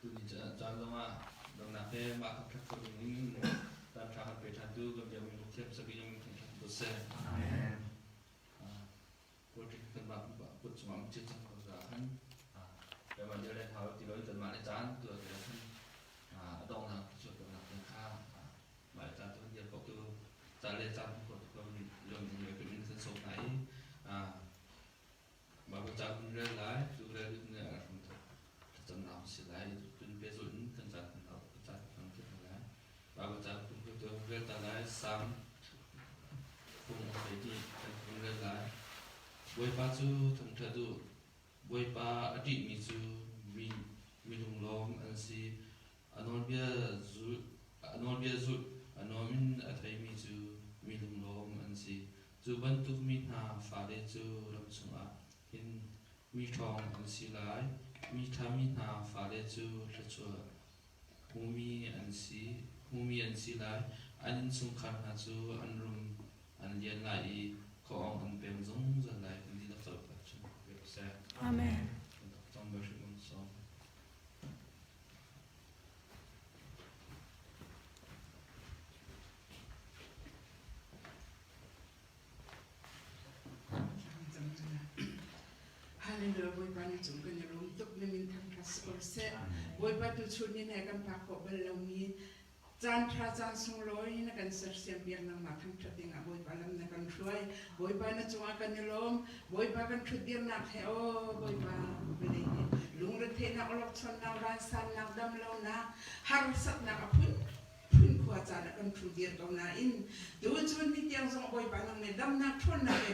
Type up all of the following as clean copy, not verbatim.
Tuni caan zongah damnak he mah kan ṭhat kho ding in caan ṭha kan pe ṭhan tu kan biakmi Pathian sabi in kan ṭhat ko seh. Amen. Politics kanmah kut cungah um cang ko caah khan kanmah dir le hau ti lo in kanmah le caan tu ah khan a donghnak chuahnak te kha mah le caan tu kan dir ko tu caan le caan ko tu kan lung in kan in kan sawm hna i Bible ca kan rel lai tu rel in a hram thlacamnak si lai tun pehzulh in kan caan kan caan kan hmang lai Bible ca kan tu rel ta lai Salm phung a thei dih kan hun rel lai. Bawipa cu thangṭhat u. Bawipa a ṭihmi cu mi mi lunglawm an si. A nawlbia zulh a nawlbia zulh a nuam in a theimi cu mi lunglawm an si. Cu bantuk mi hna fale cu ram chungah hin mi ṭhawng an si lai. Mi ṭhami hna fale cu thluachuah hmumi an si hmumi an si lai. An innchungkhar hna cu an rum an lian lai i khuaawng an pem zungzal lai. Kan dihlak cauk cun seh. Amen. Cong ba hrim um sawm. Hallelujah Bawipa na cung kan i lawm tuk na min thangṭhat si ko seh. Bawipa tuchun ni he kan phak khawh bal lomi caan ṭha caan sunglawi na kan sersiam piak nangmah thangṭhat dingah Bawipa lam na kan hruai. Bawipa na cungah kan i lawm. Bawipa kan ṭhutdirnak he aw Bawipa vawlei nih lungretheihnak, awlokchonnak, vansannak, damlonak, harsatnak a phun phun khua caan ah kan ṭhu dir ko nain tuchun ni tiang zong Bawipa nang nih damnak ṭhawnnak he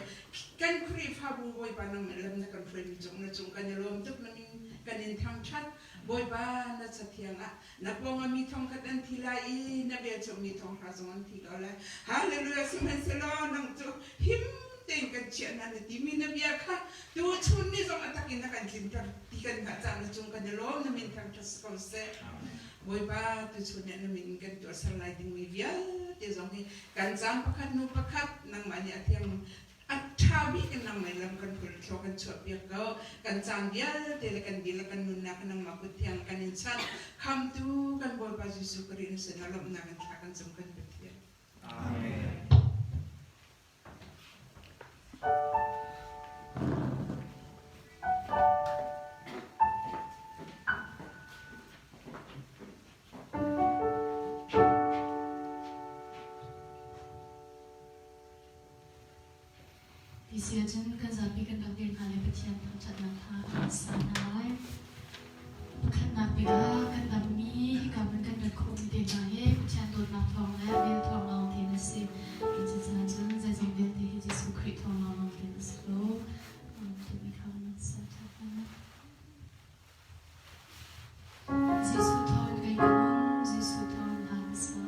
kan Khrihfabu Bawipa nang nih lam na kan hruaimi cung na cung kan i lawm tuk na min kan in thangṭhat Bawipa na cathiang ah na pawngah mi thongkhat an thi lai i na velchum mi thonghra zong an thi ko lai Hallelujah sihmanhsehlaw nang cu him tein kan chiah hna na timi na bia kha tuchun ni zong a tak in na kan tlinter ti kan hngalh caah na cung kan i lawm na min thangṭhat si ko seh Bawipa tuchun nih na min kan tuahser lai dingmi vialte zong hi kan caan pakhat hnu pakhat nangmah nih a thiang a ṭha bik in nangmah lam kan hul thlaw kan chuahpiak ko kan caan vialte le kan dihlak kan nunnak nangmah kut thiang kan in chanh khamtu kan Bawipa Jesuh Khrih na sinah lawmhnak in thla kan cam kan Pathian Amen. Ti si ahcun kan zapi kan rak dir hna le Pathian thangṭhatnak kha kan sa hna lai. Pakhatnak bik ah kan dammi hika hmun kan rat khawhmi te hna hi Pathian dawtnak thawng le vel thawng lawng tein a si. Cucaah cun zeizong vialte hi Jesuh Khrih thawng lawnglawng tein a si ko. Timi kha nan sa ṭha hna. Jesuh thawng kei ka nung, Jesuh thawng hna na sa.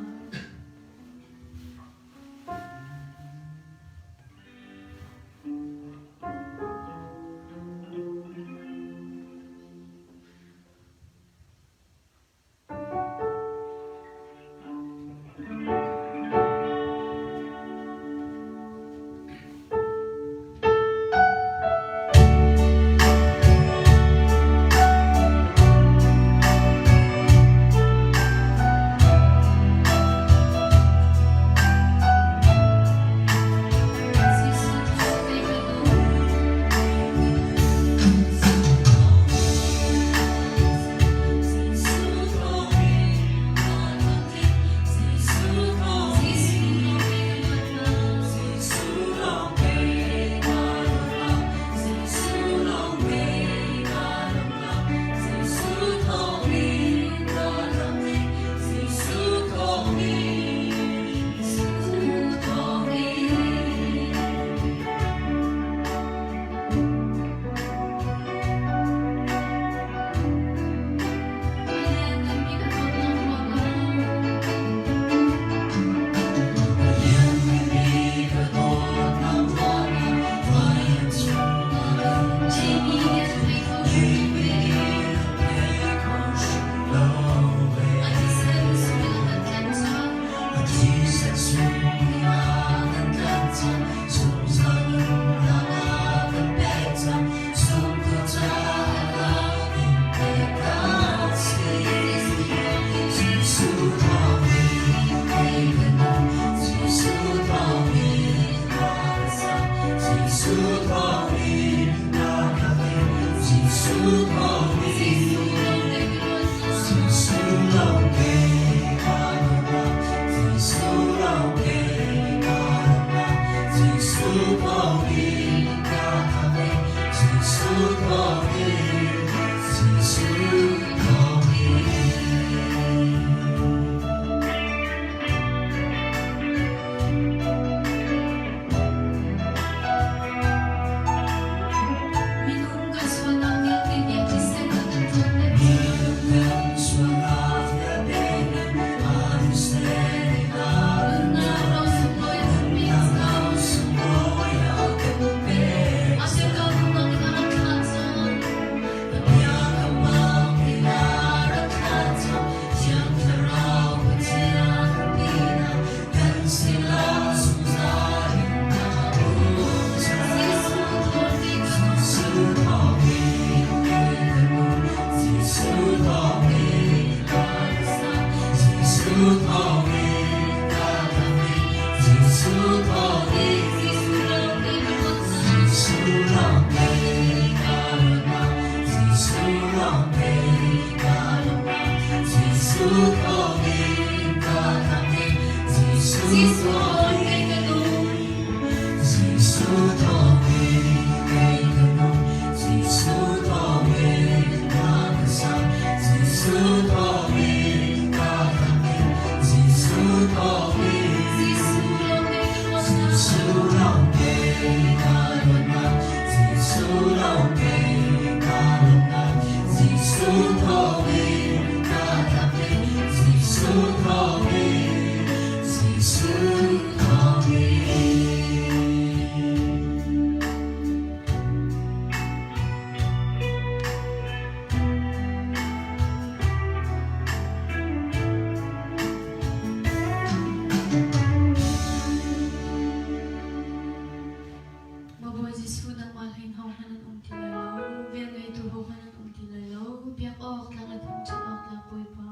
Maw Bawi Jesuh nangmah hlei in hohmanh an um ti lai lo, vel ngeitu hohmanh an um ti lai lo, biak awk tlak le thangṭhat awk tlak Bawipa.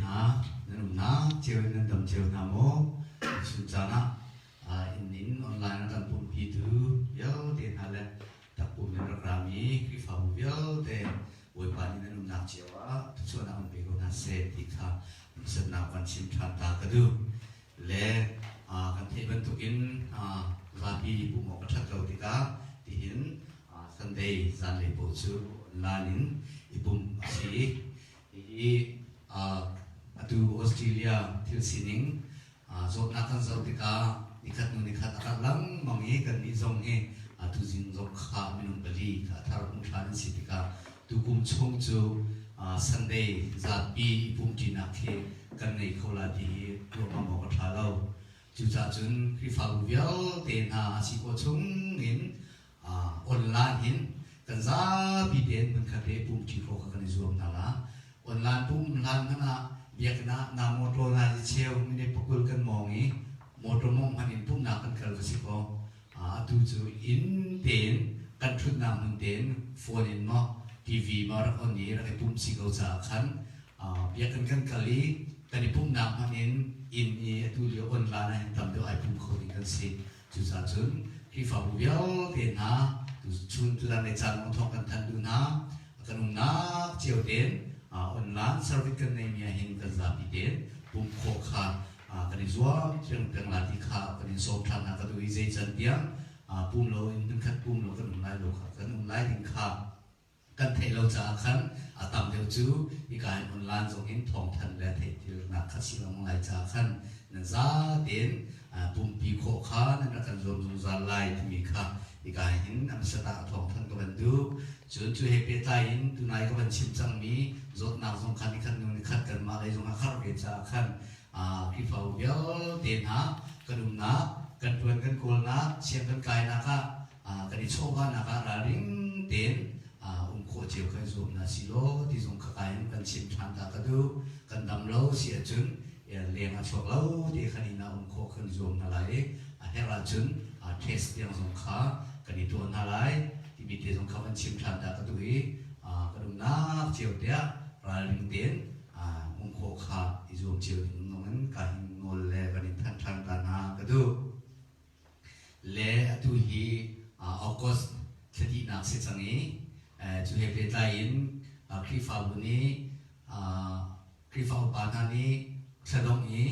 hna nan umnak cio in nan dam cio hna maw? Chun caan ah inn in online a kan pumhpitu vialte hna le takpum in rak rami Khrihfabu vialte Bawipa nih nan umnak cio ah thluachuahnak an pe ko hna seh ti kha hmasatnak van chim ṭhan ta ka duh. Le kan theih bantukin zapi pumh awk a ṭhat lo tikah tihin Sunday zanlei paoh cu online in i pumh a si. Hihi atu Australia thil sining zawtnak kan zoh tikah nikhat hnu nikhat a karh lengmang i kannih zong hi atu zing zong kha minung pali kha a thar hmuh ṭhan an si tikah tukum chung cu Sunday zapi i pumṭinak khi kan ngei kho la ti hi ruah ngam awk a ṭha lo. Cucaah cun Khrihfabu vialte hna a si khawh chung in online in kan zapi tein hmunkhat i pumṭi khawh kha kan i zuam hna la. Online pum hlan hmanh ah biakinn ah na motor na i cheu minute pakul kan mawng i motor mawngh hmanh in pumhnak kan kal va si kaw atu cu inn tein kan ṭhutnak hmun tein phone in maw TV maw rak on i rak i pumh si ko caah khan biakinn kan kal i kan i pumhnak hmanh in inn i atu lio online ah hin tam deuh ai pum kho ding kan si. Cucaah cun Khrihfabu vialte hna chun tutan le caan thawng kan thanh duh hna. Kan umnak cio tein online service kan neimi ah hin kan zapi tein pumh khawh kha kan i zuam thiang peng la ti kha kan in sawm ṭhan hna ka duh i zei can tiang pum lo in hmunkhat pum lo kan um lai lo kha kan um lai ding kha kan theih lo caah khan a tam deuh cu hika in online zong in thawngthanh le theihthilnak kha si lengmang lai caah khan nan zatein pumpi khawh kha nan rak kan zuam zungzal lai timi kha hika hin a hmasa ah thawngthanh ka van duh. Cun cu he pehtlai in tunai ka van chim cangmi zawtnak zong kha nikhat hnu nikhat kanmah lei zong a karh ve caah khan Khrihfabu vialte hna kan umnak, kan ṭuan kan kawlnak, siang kan kainak ah kan i chawhvahnak ah ralring tein um khawh cio kan zuam hna si law ti zong kha kai in kan chim ṭhan ta ka duh. Kan dam lo si ahcun leng a chuak lo ti khan inn ah um khawh kan zuam hna lai i a herh ahcun test tiang zong kha kan i tuah hna lai timi te zong kha van chim ṭhan ta ka duh i kan umnak cio tiah ralring tein um khawh kha i zuam cio ding in ka hin nawl le van in thanh ṭhan ta hna ka duh. Le atu hi August thla dihnak si cang i cu he pehtlai in Khrihfabu nih Khrihfa upa hna nih thladongh i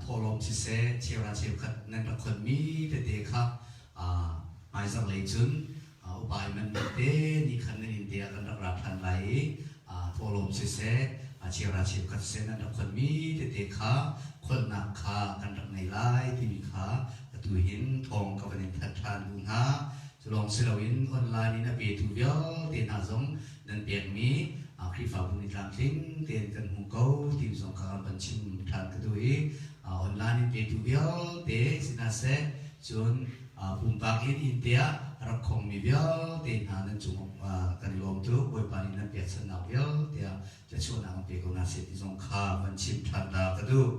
thawhlawm siseh cheuhra cheukhat nan rak khonmi tete kha hmaizarh lei cun upa i man te nih khan nan inn te ah kan rak ra ṭhan lai i thawhlawm siseh cheuhra cheukhat siseh nan rak khonmi tete kha kholhnak kha kan rak ngei lai timi kha atu hin thawng ka van in thanh ṭhan duh hna. Cu lawng si loin online in a petu vialte hna zong nan pekmi Khrihfabu nih tlamtling tein kan hmu ko ti zong kha kan van chim ṭhan ka duh i online in petu vialte si hna seh cun pumpak in inn te ah rak khongmi vialte hna nan cung kan i lawm tuk. Bawipa nih nan pekchanhnak vialte ah thluachuahnak an pe ko hna seh ti zong kha van chim ṭhan ta ka duh.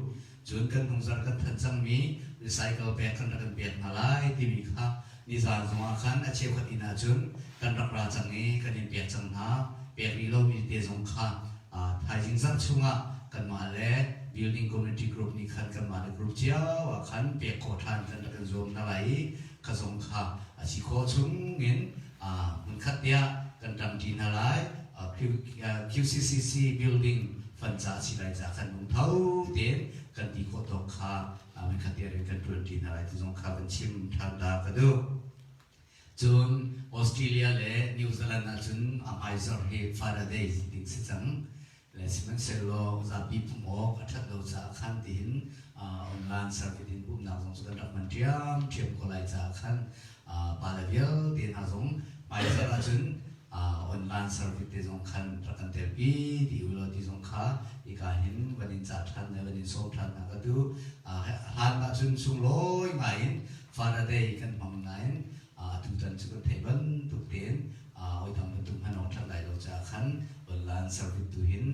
Cun kan hnungzarh kan thanh cangmi recycle bag kan rak in pek hna lai timi kha nizaan zongah khan a cheukhat inn ahcun kan rak ra cang i kan in pek cang hna. Pek rih lomi te zong kha thaizing zarh chungah kanmah le building community group nih khan kanmah le group cio ah khan pek khawh ṭhan kan rak in zuam hna lai i kha zong kha a si khawh chungin hmunkhat tiah kan ṭangṭi hna lai. QCCC building fund ca a si lai ca khan lungtho tein kan ti khawh tawk kha hmunkhat tiah rian kan ṭuanṭi hna lai ti zong kha van chim ṭhan ta ka duh. Cun Australia le New Zealand ahcun a hmaizarh hi Father Day ding si cang. Le sihmanhsehlaw zapi pumh awk a ṭhat lo caah khan tiin online service in pumhnak zong cu kan rak hman ṭhiamṭhiam ko lai caah khan pale vialte hna zong hmaizarh ahcun online service te zong khan rak kan telpi ti ulaw ti zong kha hika hin van in cah ṭhan le van in sawm ṭhan hna ka duh. Hlan ahcun sunglawi ngai in Father Day kan hmang nain atutan cu kan theih bantuk tein oi tam bantuk hman awk ṭhat lai lo caah khan online service tu hin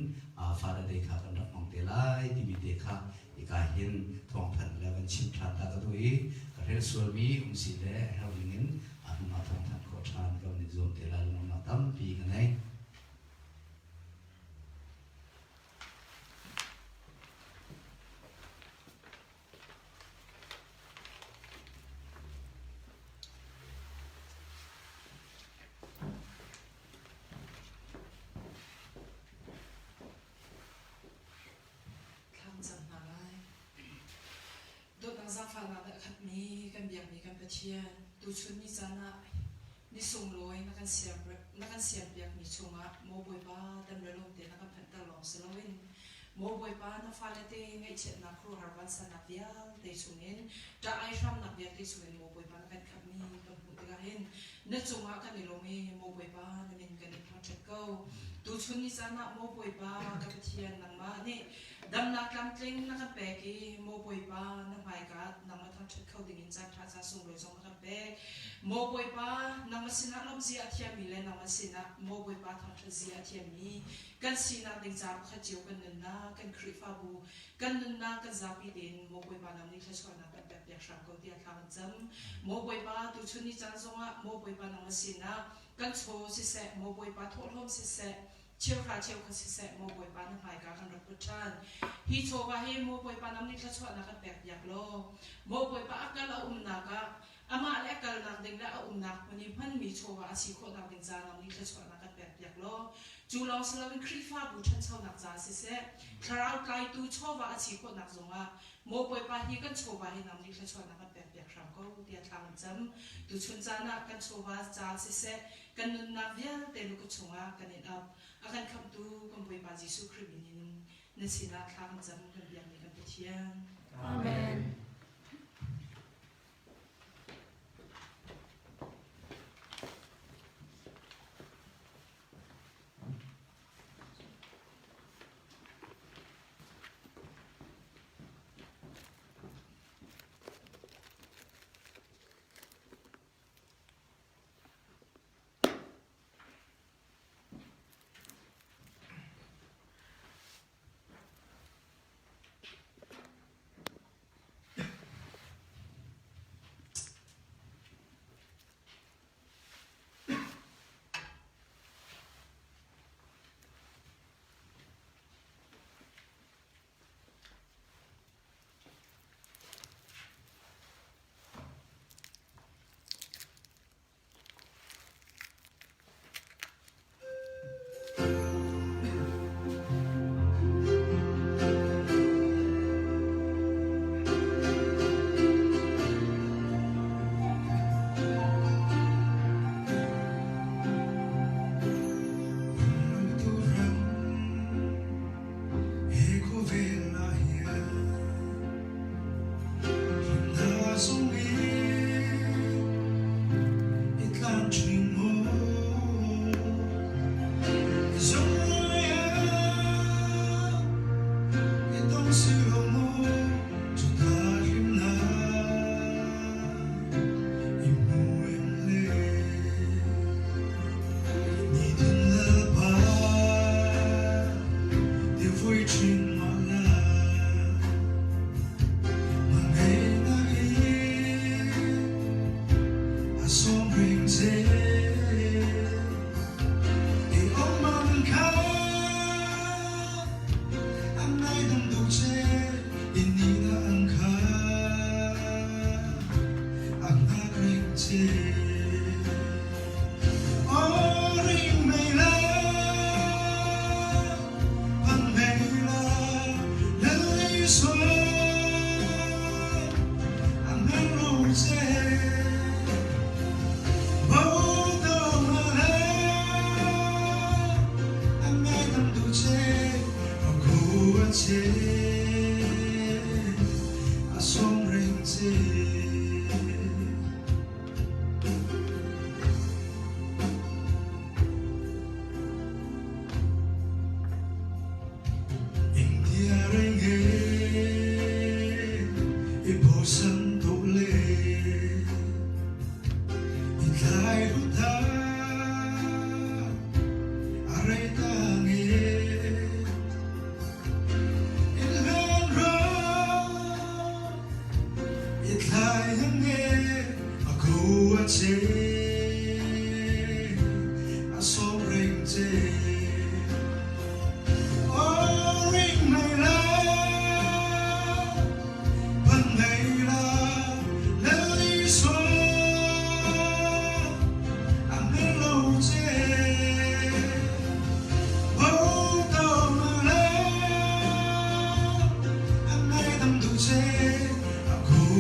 Father Day kha kan rak hmang te lai timi te kha hika hin thawngthanh le van chim ṭhan ta ka duh i ka hrelh sualmi um si le herh ning in a hnu ah thawngthanh khawh ṭhan kan i zuam te lai lungnak tampi ka ngei. Zaangfahnak nih a khatmi kan biakmi kan Pathian, tuchun ni caan ah ni sunglawi na kan siam na kan siampiakmi chungah maw Bawipa dam le lawm tein na kan phanhter lawng si loin maw Bawipa na fale te ngaihchiatnak khuaruahhar vansannak vialte chungin ṭah ai hramnak vialte chungin maw Bawipa na kan khamhmi kan hmuh tikah hin na cungah kan i lawm i maw Bawipa na min kan in thangṭhat ko. Tuchun ni caan ah maw Bawipa ka Pathian nangmah nih Damnak tlamtling na kan pek i maw Bawipa na hmaika nangmah thangṭhat kho dingin caanṭha ca sunglawi zong na kan pek. Maw Bawipa nangmah sinah lawmhzia a thiammi le nangmah sinah maw Bawipa thangṭhat zia a thiammi kan sinak ding ca pakhat cio kan nunnak, kan Khrihfabu, kan nunnak kan zapi tein maw Bawipa nang nih thluachuahnak kan pekpiak hram ko tiah thla kan cam. Maw Bawipa tuchun ni caan zongah maw Bawipa nangmah sinah kan chaw siseh, maw Bawipa thawhlawm siseh, cheuhra cheukhat siseh maw Bawipa na hmaika kan rak put ṭhan. Hi chawva hi maw Bawipa nang nih thluachuahnak kan pekpiak law, maw Bawipa a kal a umnak ah amah le a kalnak ding le a umnak hmun i hmanmi chawva a si khawhnak ding ca nang nih thluachuahnak kan pekpiak law, cu lawng si loin Khrihfabu ṭhanchonak ca siseh, thlarau tlaitu chawva a si khawhnak zongah maw Bawipa hi kan chawva hi nang nih thluachuahnak kan pekpiak hram ko tiah thla kan cam. Tuchun caan ah kan chawva ca siseh, kan nunnak vialte lukut chungah kan in ap. A kan khamhtu kan Bawipa Jesuh Khrih min in na sinah thla kan cam kan biakmi kan Pathian. Amen.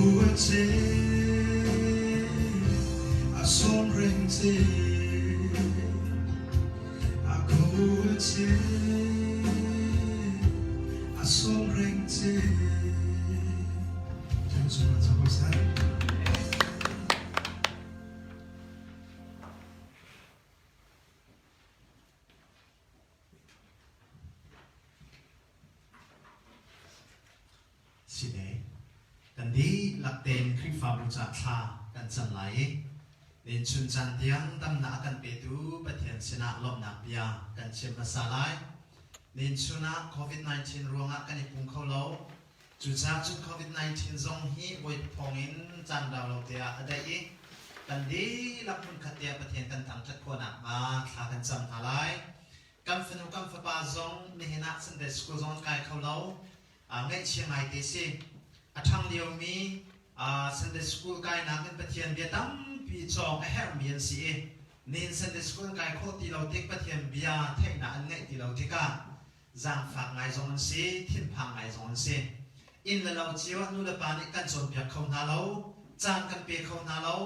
Akuache asomrengche Akuache asomrengche Jangan semua Si le, kan dihlak tein Khrihfabu ca thla kan cam lai i nichun caan tiang damnak a kan petu Pathian sinah lawmhnak bia kan chim hmasa lai. Nichun ah COVID-19 ruangah kan i pum kho lo. Cucaah cun COVID-19 zong hi Bawipa thawng in caan rau lo te ah a daih i kan dihlak hmunkhat te ah Pathian kan thangṭhat khawh nakhnga thla kan cam hna lai. Kan fanu kan fapa zong nihin ah Sunday school zong an kai kho lo. Ngaihchia ngaite si. A ṭhang liomi Sunday school kainak in Pathian bia tampi cawng a herhmi an si i nihin Sunday school an kai khawh ti lo tik Pathian bia theihnak an ngeih ti lo tikah zaangfak ngai zong an si, thinphang ngai zong an si. Inn le lo cio ah nu le pa nih kan cawnpiak kho hna lo, caan kan pe kho hna lo.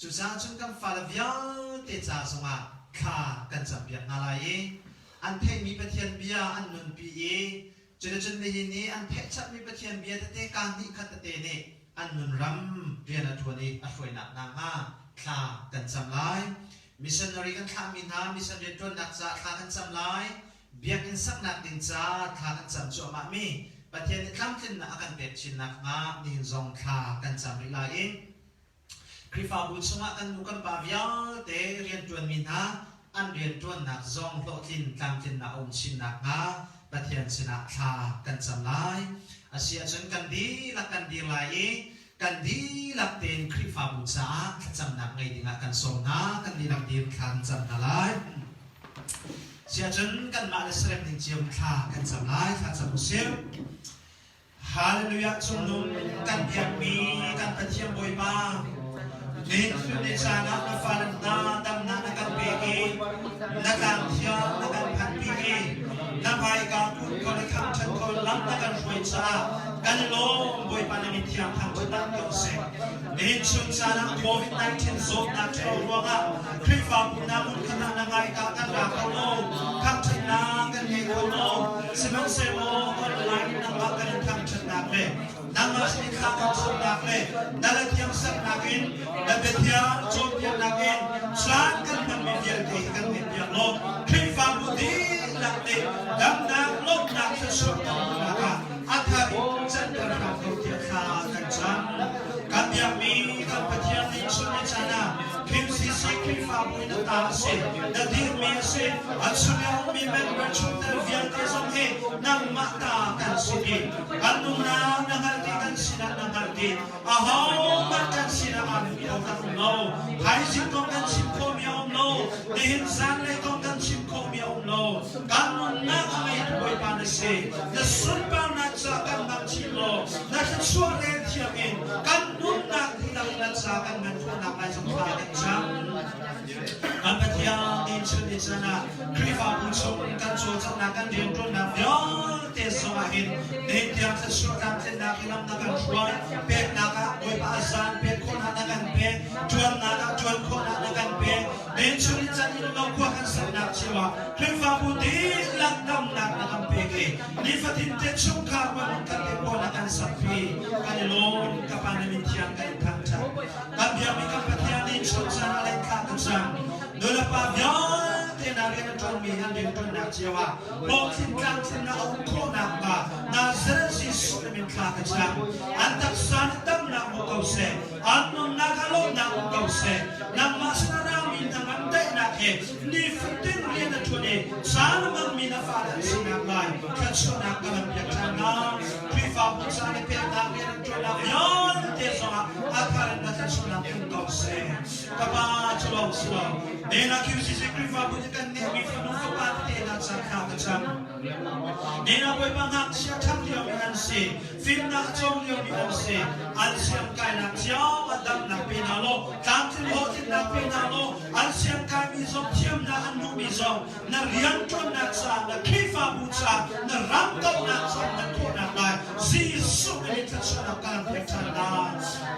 Cucaah cun kan fale vialte ca zongah thla kan campiak hna lai i an theihmi Pathian bia an nunpi i cuticun nihin i an theih chapmi Pathian bia tete kaa hnih khat tete nih an nunram rian a ṭuan i a hruainak hna hnga thla kan cam lai. Missionary kan thlahmi hna mission rianṭuannak caah thla kan cam lai. Biakinn saknak ding ca thla kan cam cuahmah mi Pathian nih tlamtlinnak a kan pek chin nakhnga nihin zong thla kan cam rih lai i Khrihfabu chungah kan nu kan pa vialte rianṭuanmi hna an rianṭuannak zong hlawhtlin tlamtlinnak a um chin nakhnga Pathian sinah thla kan cam lai. A si ahcun kan dihlak kan dir lai i kan dihlak tein Khrihfabu caah thlacamnak ngei dingah kan sawm hna. Kan dihlak dir thla kan cam hna lai. Siahcun kanmah le sarem ning cio thla kan cam lai, thla cam usih. Hallelujah cungnung kan biakmi kan Pathian Bawipa nihin chun ni caan ah na fale hna damnak na kan pek i na tlang thiang na kan phanpi i na hmaika kun ko le thangṭhat ko lam na kan hruai caah kan i lawm Bawipa na min thiang thangṭhat ko seh. Nihin chun caan ah COVID-19 zawtnak ṭhalo ruangah Khrihfabu hna hmunkhat ah na ngaika kan ra kho lo, thangṭhatnak kan ngei kho lo. Sihmanhsehlaw online in nangmah kan in thangṭhatnak le nangmah sin thla kan camnak le na la thiamsaknak in na biathiang cawnpiaknak in caan kan hmanmi vialte hi kan ngeihpiak law Khrihfabu dihlak nih damnak, lawmhnak, thluachuah kan hmuhnak ah a thar in canter hram ko tiah thla kan cam. Kan biakmi kan Pathian nih chun ni caan ah KMCC Khrihfabu in a ta a si, na dirhmi a si, a chung i a ummi member chungtel vialte zong hi nangmah ta kan si dih. Kan nunnak na hngalh dih, kan sinah na hngalh dih. Ahohmanh kan sinah aa hmu kho kan um lo. Thaizing kong kan chim khawhmi a um lo. Nihin zanlei kong kan chim khawhmi a um lo. Kan nunnak a ngeitu Bawipa na si. Na sunparnak ca kan hmang chin law, na thluachuah rel thiam in kan nunnak dihlak na ca kan ngan khawhnak lai zong thla kan cam. Kan Pathian nih chun ni caan ah Khrihfabu chung kan cawlcanghnak kan rianṭuannak vialte zong ah hin nihin tiang thluachuah tlamtlinnak hi lam na kan hruai. Peknak ah Bawipa a zaan pek khawhnak na kan pek. Ṭuannak ah ṭuan khawhnak na kan pek. Nihin chun ni caan in lo khua kan saknak cio ah Khrihfabu dihlak damnak na kan pek i nifatin te chungkhar bantuk kan te pawl na kan sakpi. Kan i lawm ka Pa na min thiang kan in thangṭhat. Kan biakmi kan Pathian nih chun caan ah le thla kan cam. Nulepa vialte na rian a ṭuanmi an rianṭuannak cio ah hlawhtlin tlamtlinnak a um khawh nakhnga Nazareth Jesuh na min thla ka cam. An taksa nih damnak hmu ko seh. An nunnak ah lawmhnak um ko seh. Nangmah sinah rami hna ngan daihnak he nifatin rian a ṭuan i caan a hmangmi na fale an si naklai thluachuahnak ka van pek ṭhan hna. Khrihfabu ca le peknak rian an ṭuannak vialte zongah a thar in na thluachuahnak um ko seh. Ka pa cu lawng si lo. Nena QCC Khrihfabu nih kan ngeihmi fanu fapa tete hna ca thla ka cam. Nena Bawipa ngakchia ṭhang liomi an si. Fimnak a cawng liomi an si. An siangkainak cio a damnak pe hna law, tlamtlin hlawhtlinnak pe hna law, an siangkaimi zong thiamnak an duhmi zong na rianṭuannak caah, na Khrihfabu caah, na ram kauhnak caah nan khawhnak lai. Jesuh min thluachuahnak kan pek ṭhan hna.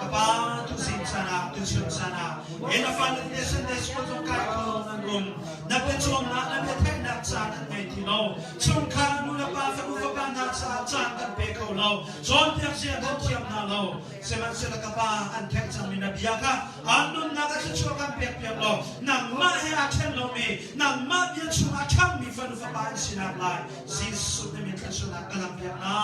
Ka Pa, tuzing caan ah, tuchun caan ah, he na fale te Sunday school zong kai kho lo nan um. Na biacawmnak, na biatheihnak caan an ngei ti lo. Chungkhar nu le pa, fanu fapa hna caah caan kan pe kho lo. Cawnpiak zia kan thiam hna lo. Sihmanhsehlaw ka Pa, an theih cangmi na bia kha an nunnak ah thluachuah kan pekpiak law nangmah he aa ṭhen lomi, nangmah bia chungah a ṭhangmi fanu fapa an sinak lai Jesuh na min thluachuahnak ka lampiak hna.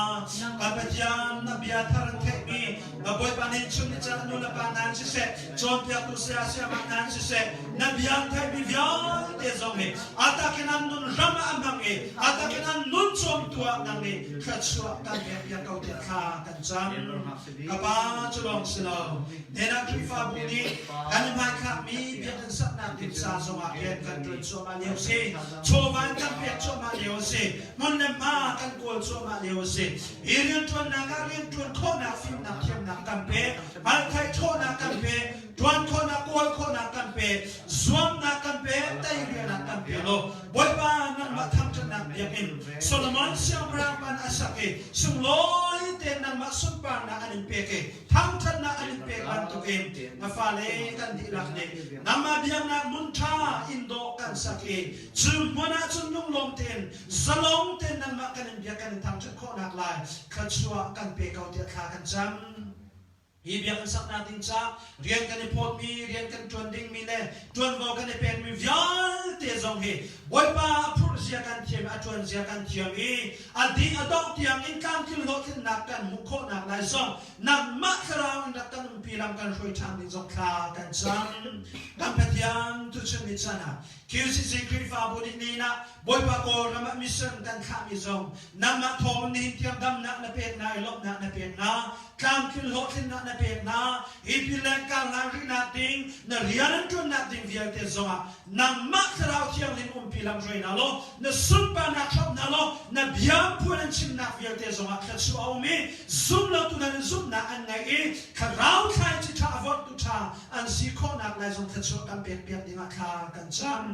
Kan Pathian, na bia thar an theihmi, na Bawipa nih chun ni caan nu le pa hna in siseh, cawnpiaktu saya sayamah hna in siseh, na bia an theihmi vialte zong hi a takin an nun ram ah a hmang i a takin an nun cawmtu ah nang nih thluachuah kan pekpiak ko tiah thla kan cam. Ka Pa cu lawng si lo, Nenah Khrihfabu nih kan i hmaithlakmi biakinn saknak ding ca zongah rian kan ṭuan cuahmah lio a si. Chawva in kan pek cuahmah lio a si. Hmun le hma kan kawl cuahmah lio a si. Hi rianṭuannak ah rianṭuan khawhnak fimnak thiamnak kan pe, hngalhtheih khawhnak kan pe, ṭuan khawhnak kawl khawhnak kan pe, zuamnak kan pe, teirialnak kan pe law Bawipa nangmah thangṭhatnak biakinn Solomon siangpahrang pan a sak i sunglawi tein nangmah sunparnak an in pek i thangṭhatnak an in pek bantukin na fale kan dihlak nih nangmah biaknak hmun ṭha inn dawh kan sak i cu hmun ah cun lunglawm tein zalong tein nangmah kan in biak kan in thangṭhat khawhnak lai thluachuah kan pe ko tiah thla kan cam. Hi biakinn saknak ding ca rian kan i phawtmi, rian kan ṭuan dingmi le ṭuanvo kan i pekmi vialte zong hi Bawipa a phurh zia kan thiam i a ṭuan zia kan thiam i a dih a dongh tiang in tlamtlin hlawhtlinnak kan hmuh khawhnak lai zong nangmah thlarau in rak kan umpi lam kan hruai ṭhan ding zong thla kan cam. Kan Pathian tuchun ni chan ah QCC Khrihfabu nih ni ah Bawipa Kawlram ah mission kan thlahmi zong nangmah thawng nihin tiang damnak na pek hna i lawmhnak na pek hna tlamtlin hlawhtlinnak na pek hna hi pin le karhlan rihnak ding na rian an ṭuannak ding vialte zongah nangmah thlarau thianghlim umpi lam hruai hna law na sunparnak hrawm hna law na bia phuan an chimnak vialte zongah thluachuah a um i zum lotu hna nih zumhnak an ngeih i thlarau thlaici ṭha a vorhtu ṭha an si khawhnak lai zong thluachuah kan pekpiak dingah thla kan cam.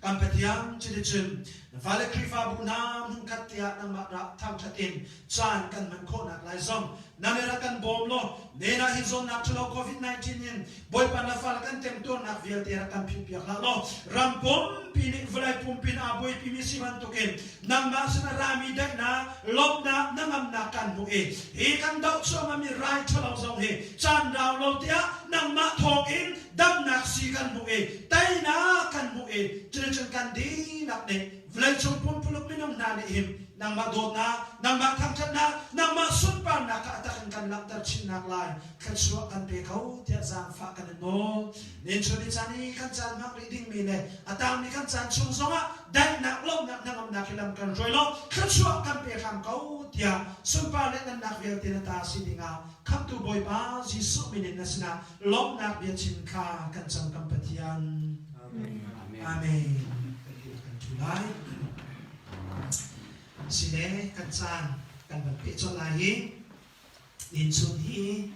Kan Pathian cuticun na fale Khrihfabu hna hmunkhat tiah nangmah rak thangṭhat in caan kan hman khawhnak lai zong na le rak kan bawm law nena hi zawtnak ṭhalo COVID-19 in Bawipa na fale kan temtuarnak vialte rak kan phihpiak hlah law ram pumpi nih vawlei pumpi in aa buaipimi si bantukin nangmah sin a rami daihnak lawmhnak hnangamnak kan hmuh i hi kan doh cuahmahmi rai ṭhalo zong hi caan rau lo tiah nangmah thawngin damnak si kan hmuh i teinak kan hmuh i cuticun kan dihlak nih vawleicung pumpuluk minung hna nih hin nangmah dawtnak nangmah thangṭhatnak nangmah sunparnak kha a tak in kan langhter chinnak lai thluachuah kan pe kho tiah zaangfah kan in nawl. Nin chun ni caan i kan caan hmang rih dingmi le a tangmi kan caan chung zongah daihnak lawmhnak hnangamnak hi lam kan hruai law thluachuah kan pe hram ko tiah sunpar le nunnak vialte na ta si dingah Khamhtu Bawipa Jesuh min in na sinah lawmhnak bia chim kha kan cam kan Pathian. Amen. Amen. Kan thu lai. Sile kan caan kan van peh colh lai i Ninchun hi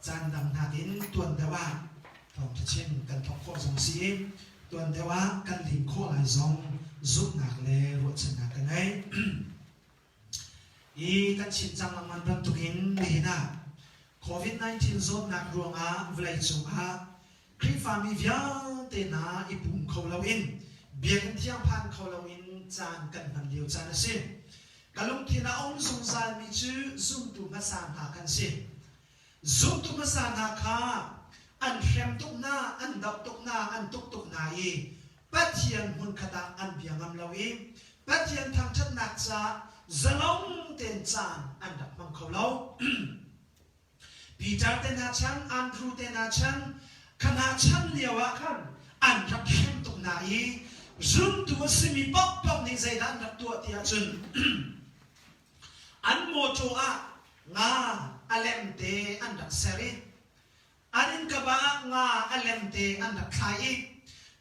caan dang nakin tuan deuh ah thawngṭha chim kan thawk khawh zong si i tuan deuh ah kan lim khawh lai zong zumhnak le ruahchannak ka ngei. Hi kan chim cang lengmang bantukin nihin ah COVID-19 zawtnak ruangah vawleicung ah Khrihfami vialte hna i pum kho loin biakinn thiang phan kho loin caan kan hman lio caan a si. Ka lungthin ah a um zungzalmi cu zumtu hmasa hna kan si. Zumtu hmasa hna kha an hrem tuk hna, an doh tuk hna, an tuk tuk hna i Pathian hmunkhat ah an bia ngam lo i Pathian thangṭhatnak caah zalong tein caan an rak hmang kho lo. Peter te hna chan, Andrew te hna chan, kha hna chan lio ah khan an rak hrem tuk hna i zumtu a simi paohpaoh nih zeidah an rak tuah ti ahcun an mawṭaw ah nga a lem te an rak ser i An innkaba ah nga a lemte an rak thlai i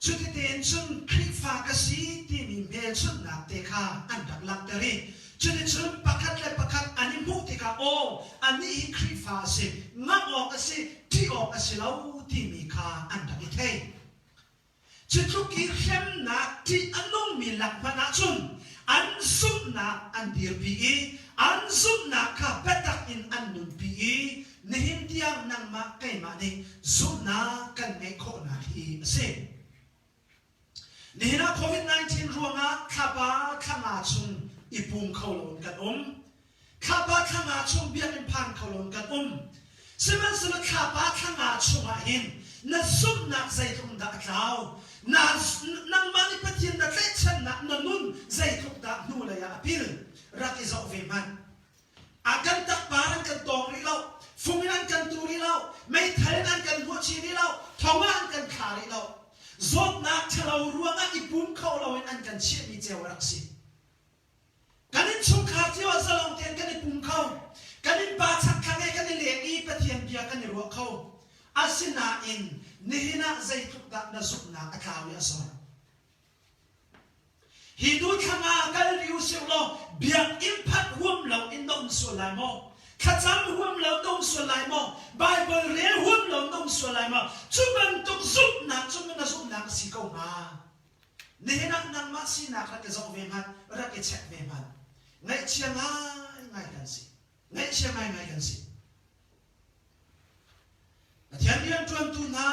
cutitein cun Khrihfa ka si timi hmelchunhnak te kha an rak langhter i cuticun pakhat le pakhat an i hmuh tikah aw anih hi Khrihfa a si, ngamh awk a si, ṭih awk a si lo timi kha an rak i thei. Cu tluk i hremnak ṭih a nungmi lak hmanh ahcun an zumhnak an dirpi i An zumhnak kha biatak in an nunpi i nihin tiang nangmah keimah nih zumhnak kan ngeih khawhnak hi a si. Nihin ah COVID-19 ruangah thlapa thlanga chung i pum kho loin kan um. Thlapa thlanga chung biakinn phan kho loin kan um. Sihmanhsehlaw thlapa thlanga chungah hin na zumhnak zeitluk dah a tlau? Na, nangmah nih Pathian na tlaihchannak na nun zeitluk dah hnulei ah a pil? Rak i zoh ve hmanh. A kan takpar an kan tawng rih lo, fung in an kan tu rih lo, meithal in an kan hmuahchih rih lo, thong ah an kan thla rih lo. Zawtnak ṭhalo ruangah i pum kho loin an kan chiahmi cio a rak si. Kan innchungkhar cio ah zalong tein kan i pum kho. Kan innpa chakthlang he kan i leng i Pathian bia kan i ruah kho. Asinain nihin ah zeitluk dah na zumhnak a tlau i a zor. Hi tu thlang ah kal rih usih law biakinn phanh huam lo in na um sual lai maw? Thlacam huam lo na um sual lai maw? Baibal rel huam lo na um sual lai maw? Cu bantuk zumhnak cu na zumhnak a si ko hnga. Nihin ah nangmah sinak rak i zoh ve hmanh, rak i check ve hmanh. Ngaihchia ngaingai kan si. Ngaihchia ngaingai kan si. Pathian rianṭuantu hna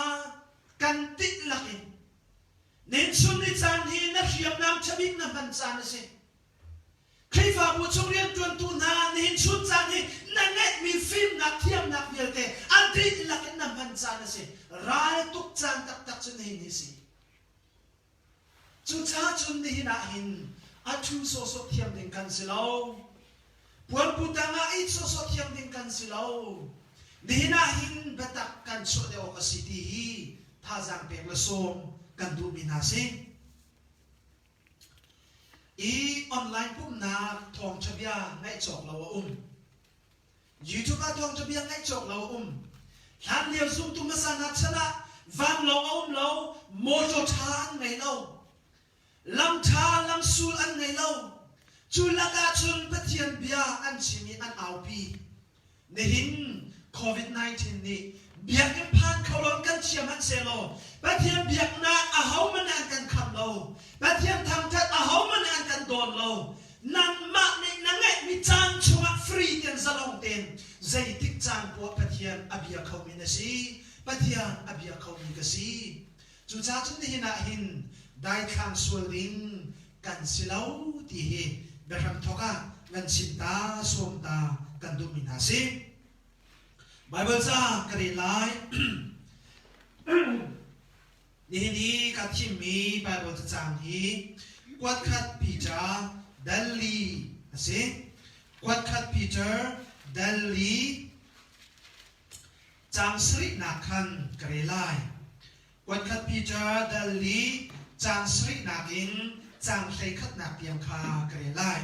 kan dihlak in Ninchun ni caan hi na hriamnam ṭhabik na hman caan a si. Khrihfabu chung rianṭuantu hna nihin chun caan hi na ngeihmi fimnak thiamnak vialte a dihlak in na hman caan a si. Raltuk caan taktak cu nihin hi a si. Cucaah cun nihin ah hin a ṭhu sawhsawh thiam ding kan si lo. Puanpu tangah it sawhsawh thiam ding kan si lo. Nihin ah hin biatak kan chuah deuh awk a si ti hi thazaang pek le sawm kan duhmi hna si. I online pumhnak thawngṭha bia ngaih cawk lo a um. YouTube ah thawngṭha bia ngaih cawk lo a um. Hlan lio zumtu hmasa hna chan ah vanlawng a um lo, motor ṭha an ngei lo. Lam ṭha lamsul an ngei lo. Cu lakah cun Pathian bia an chim i an aupi. Nihin COVID-19 nih biakinn phan kho lo kan chia hmanhsehlaw Pathian biaknak ahohmanh nih an kan kham lo. Pathian thangṭhat ahohmanh nih an kan dawn lo. Nangmah nih na ngeihmi caan chungah free tein zalong tein zeitik caan poah Pathian a bia khomi na si. Pathian a bia khomi ka si. Cucaah cun nihin ah hin daithlang sual ding kan si lo ti hi biahram thawk ah nan chim ta sawm ta kan duhmi hna si. Baibal ca ka rel lai. Nihin i ka thimmi Baibal cacang hi kuatkhat Peter dal li a si. Kuatkhat Peter dal li Caang sarihnak khan ka rel lai. Kuatkhat Peter dal li caang sarihnak in caang hleikhatnak tiang kha ka rel lai.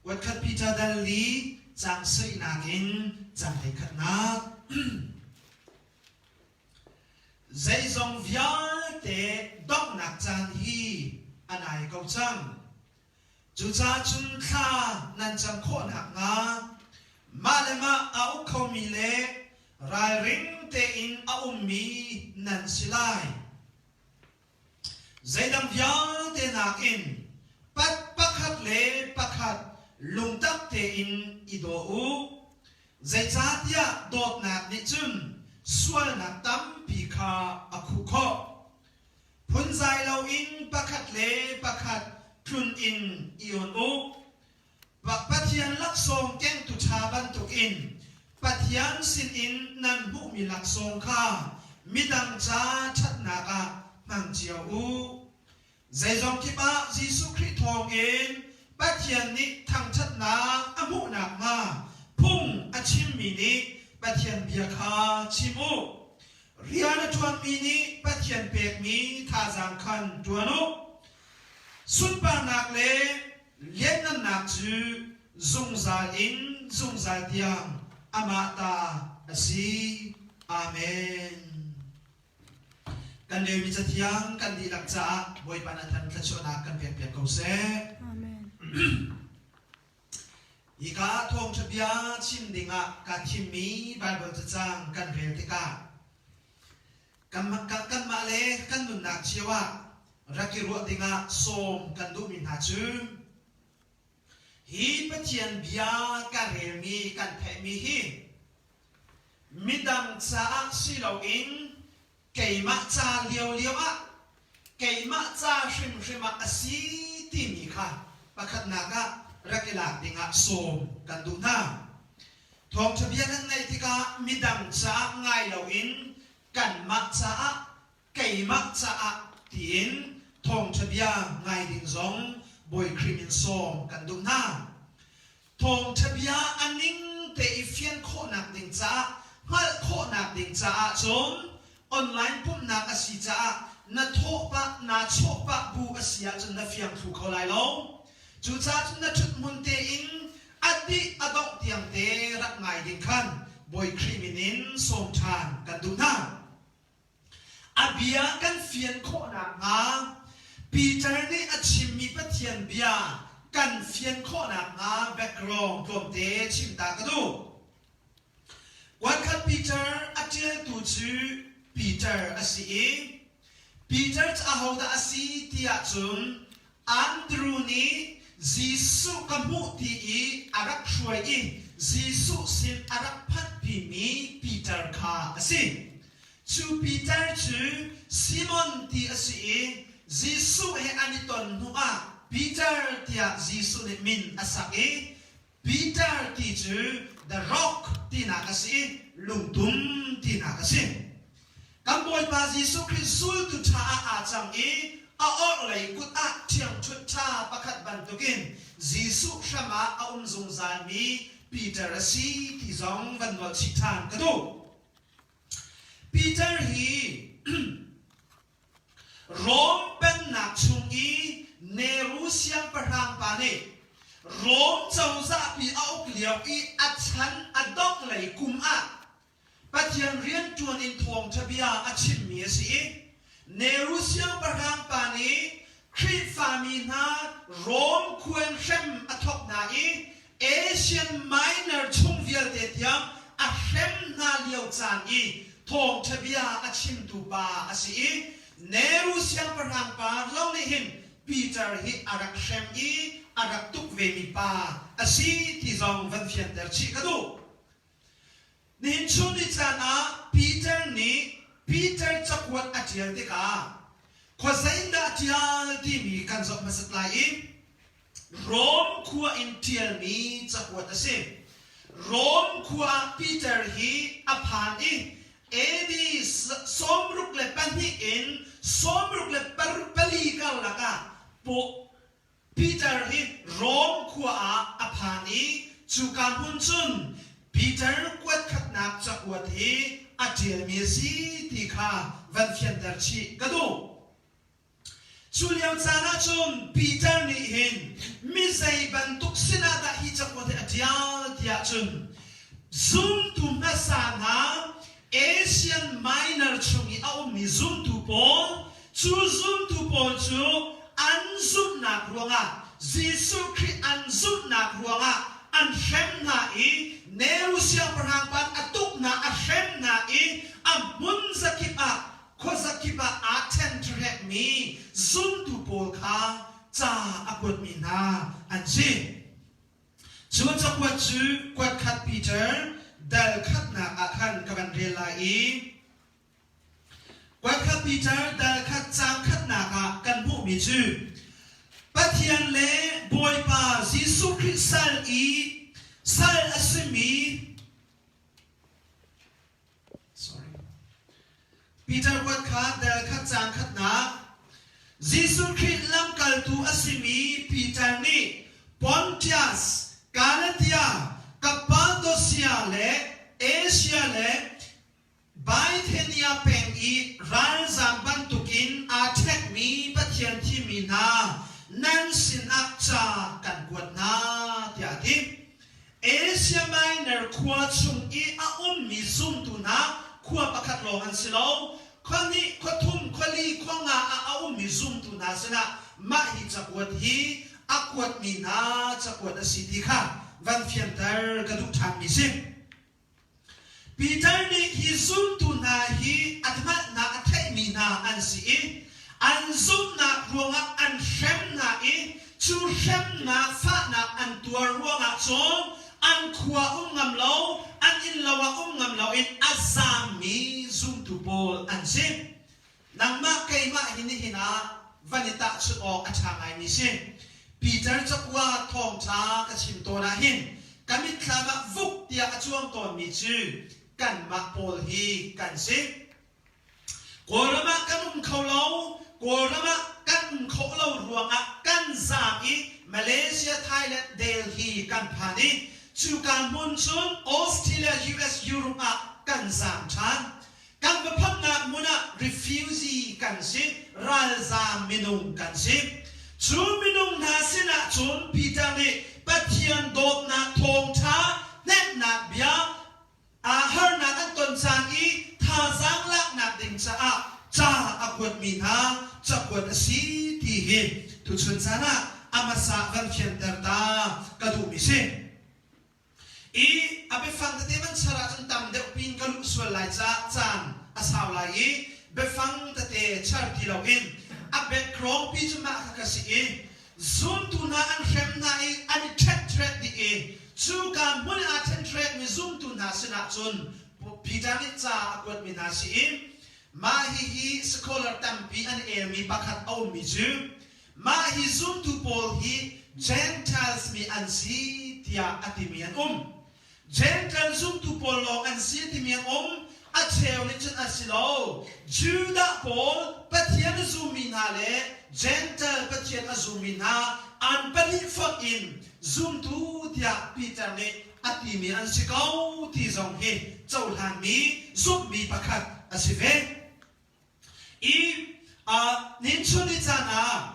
Kuatkhat Peter dal li caang sarihnak in caang hleikhatnak. Zeizong vialte donghnak caan hi a nai ko cang. Cucaah cun thla nan cam khawh nakhnga mah le mah aa uk khomi le ralring tein a ummi nan si lai. Zeidang vialte nakin pat pakhat le pakhat lungtak tein i daw u. Zeicahtiah dawtnak nih cun sualnak tampi kha a khuh khawh. Phunzai loin pakhat le pakhat tlun in i on u. Pathian laksawng kengtu ṭha bantukin Pathian sinin nan hmuhmi laksawng kha midang ca ṭhatnak ah hmang cio u. Zeizong kip ah Jesuh Khrih thawngin Pathian nih thangṭhatnak a hmuh nakhnga phung a chimmi nih Pathian bia kha chim u. Rian a ṭuanmi nih Pathian pekmi thazaang khan ṭuan u. Sunparnak le lianngannak cu zungzal in zungzal tiang amah ta a si. Amen. Kan relmi cathiang kan dihlak caah Bawipa na than thluachuahnak kan pekpiak ko seh. Amen. Hika thawngṭha bia chim dingah kaa thimmi Baibal cacang kan rel tikah kanmah le kan nunnak cio ah rak i ruah dingah sawm kan duhmi hna cu. Hi Pathian bia kan relmi kan theihmi hi midang caah si loin keimah ca liolio ah keimah ca hrimhrim ah a si timi kha pakhatnak ah rak i lak dingah sawm kan duh hna. Thawngṭha bia kan ngaih tikah midang caah ngai loin kanmah caah keimah caah tiin thawngṭha bia ngai ding zong Bawi Khrih min sawm kan duh hna. Thawngṭha bia a ning te i fian khawhnak ding caah, hngalh khawhnak ding caah cun online pumhnak a si caah na thawh pah, naa chawh pah bu a si ahcun na fiang thlu kho lai lo. Cucaah cun na ṭhut hmun tein a dih a dongh tiang te rak ngai ding khan Bawi Khrih min in sawm ṭhan kan duh hna. A bia kan fian khawh nakhnga Peter nih a chimmi Pathian bia kan fian khawh nakhnga background tlawmte chim ta ka duh. Kuatkhat Peter a ṭialtu cu Peter a si i Peter cu ahodah a si ti ahcun Andru nih Jesuh ka hmuh ti i a rak hruai i Jesuh sin a rak phanhpimi Peter kha a si. Cu Peter cu Simon ti a si i Jesuh he an i ton hnuah Peter tiah Jesuh nih min a sak i Peter ti cu the rock tinak a si i lungtum tinak a si. Kan Bawipa Jesuh Khrih zultu ṭha ah aa cang i a orhlei kut ah ṭhiangṭhunh ṭha pakhat bantukin Jesuh hram ah a um zungzalmi Peter a si ti zong van nolh chih ṭhan ka duh. Peter hi Rom pennak chung i Neru siangpahrang pa nih Rom cozahpi a uk lio i a chan a donghlei kum ah Pathian rianṭuan in thawngṭha bia a chimmi a si i Neru siangpahrang pa nih Khrihfami hna Rom khua in hrem a thawk hna i Asian Minor chung vialte tiang a hrem hna lio caan i thawngṭha bia a chimtu pa a si i Neru siangpahrang pa lo nih hin Peter hi a rak hrem i a rak tuk vemi pa a si ti zong van fianter chih ka duh. Nihin chun ni caan ah Peter nih Peter cakuat a ṭial tikah khuazei a ṭial timi kan zoh hmasat lai i Rom khua in ṭialmi cakuat a si. Rom khua ah Peter hi a phan i AD 62 in 64 karlak ah Peter hi Rom khua ah a phan i cuka hmun cun Peter kuatkhatnak cakuat hi a ṭialmi a si ti kha van fianter chih ka duh. Cu lio caan ah cun Peter nih hin mi zei bantuk sinah dah hi cakuat hi a ṭial tiah cun zumtu hmasa hna Asian Minor chung i a ummi zumtu pawl, cu zumtu pawl cu an zumhnak ruangah Jesuh Khrih an zumhnak ruangah an hrem hna i Neru siangpahrang pa a tuk hna, a hrem hna i a hmun zakip ah khuazakip ah aa ṭhenṭhrekmi zumtu pawl kha ca a kuatmi hna an si. Cu cakuat cu kuatkhat Peter dal khatnak ah khan ka van rel lai i kuatkhat Peter dal khat caang khatnak ah kan hmuhmi cu Pathian le Bawipa Jesuh Khrih sal i sal a simi Sorry. Peter kuat kha dal khat caang khatnak Jesuh Khrih lamkaltu a simi Peter nih Pontius, Galatia, Cappadocia le Asia le Bithynia peng i ralzam bantukin aa ṭhekmi Pathian thimmi hna nan sinah ca kan kuat hna tiah a ti. Asia Minor khua chung i a ummi zumtu hna khua pakhat lawng an si lo. Khua hnih, khua thum, khua li, khua nga ah a ummi zumtu hna sinah mah hi cakuat hi a kuatmi hna cakuat a si ti kha van fianter ka duh ṭhanmi si. Peter nih hi zumtu hna hi a hngalhnak a theihmi hna an si i an zumhnak ruangah an hrem hna i. Cu hremnak fahnak an tuar ruangah cun an khua um ngam lo, an innlo ah um ngam loin a zaammi zumtu pawl an si. Nangmah keimah hi nihin ah van i tahchunh awk a ṭha ngaimi si. Peter cakuat thawngṭha ka chim tawn ah hin ka mitthlam ah vuk tiah a cuang tawnmi cu kanmah pawl hi kan si. Kawlram ah kan um kho lo. Kawlram ah kan um khawh lo ruangah kan zaam i Malaysia, Thailand, Delhi kan phan i cuka hmun cun Australia, US, Europe ah kan zaam ṭhan. Kan va phanhnak hmun ah refugee kan si, ralzaam minung kan si. Cu minung hna sinah cun Peter nih Pathian dawtnak thawngṭha hnemhnak bia harnak an ton caan i thazaang laknak ding caah ca a kuatmi hna cakuat a si ti hi tuchun caan ah a hmasa van fianter ta ka duhmi si. I a biafang tete van char ahcun tam deuh pin ka luh sual lai caah caan a sau lai i biafang tete char ti loin a background pi cu mah kha ka si i Zumtu hna an hrem hna i an i ṭhenṭhrek dih i cuka hmun aa ṭhenṭhrekmi zumtu hna sinah cun Peter nih ca a kuatmi hna si i mah hihi scholar tampi an elmi pakhat a ummi cu mah hi zumtu pawl hi Gentiles mi an si tiah a timi an um. Gentile zumtu pawl lawng an si timi an um. A cheu nih cun a si lo. Judah pawl Pathian a zummi hna le Gentile Pathian a zummi hna an pahnih fonh in zumtu tiah Peter nih a timi an si ko ti zong hi cohlanmi zumhmi pakhat a si ve. I uh, ninchun ni caan ah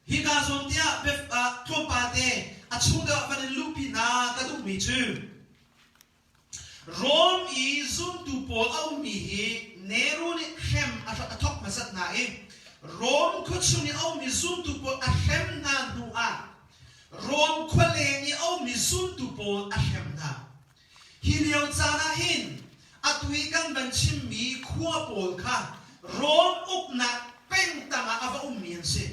Hika zawn tiah tlawmpal te a chung deuh van in luhpi hna ka duhmi cu Rom i zumtu pawl a ummi hi Nero nih hrem a thawk hmasat hna i Rom khuachung i a ummi zumtu pawl a hrem hna hnu ah Rom khua leng i a ummi zumtu pawl a hrem hna. Hi lio caan ah hin atu i kan van chimmi khua pawl kha Rom uknak pengtang ah a va ummi an si.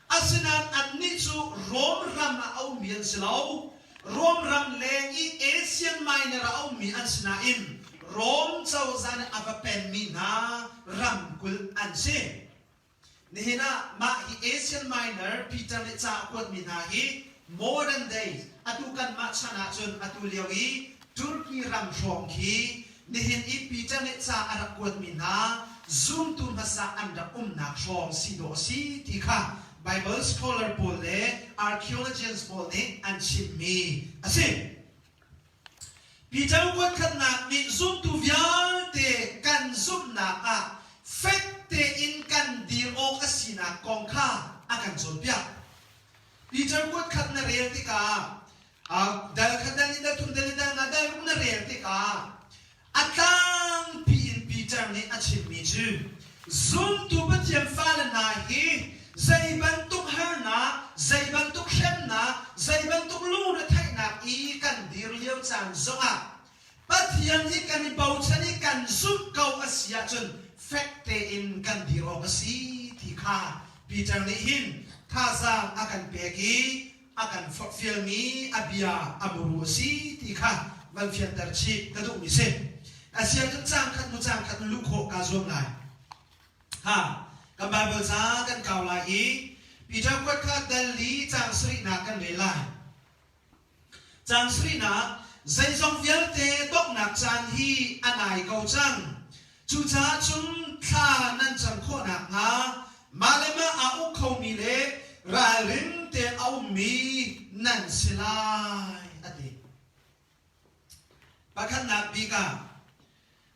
Asinain annih cu Rom ram ah a ummi an si lo. Rom ram leng i Asian Minor ah a ummi an si nain Rom cozah nih a va penmi hna ramkulh an si. Nihin ah mah hi Asian Minor Peter nih ca a kuatmi hna hi modern day atu kanmah chan ahcun atu lio i Turkey ram hrawng khi nihin i Peter nih ca a rak kuatmi hna zumtu hmasa an rak umnak hrawng si dawh a si ti kha Bible scholar pawl le archaeologians pawl nih an chimmi a si. Peter kuatkhatnak nih zumtu vialte kan zumhnak ah fek tein kan dir awk a sinak kong kha a kan cawnpiak. Peter kuatkhat na rel tikah dal khat dal in dal thum dal in dal nga dal ruk na rel tikah A tlangpi in Peter nih a chimmi cu zumtu Pathian fale hna hi zei bantuk harnak, zei bantuk hremnak, zei bantuk lungretheihnak i kan dir lio caan zongah Pathian hi kan i bochan i kan zumh ko a si ahcun fek tein kan dir awk a si ti kha Peter nih hin thazaang a kan pek i a kan forhfialmi a bia a muru a si ti kha van fianter chih ka duhmi si. A si ahcun caang khat hnu caang khat luh khawh kaa zuam lai. Ha, kan Bible ca kan kau lai i Peter kuat kha dal li caang sarihnak kan rel lai. Caang sarihnak, zeizong vialte donghnak caan hi a nai ko cang. Cucaah cun thla nan cam khawh nakhnga mah le mah aa uk khomi le ralring tein a ummi nan si lai, a ti. Pakhatnak bik ah,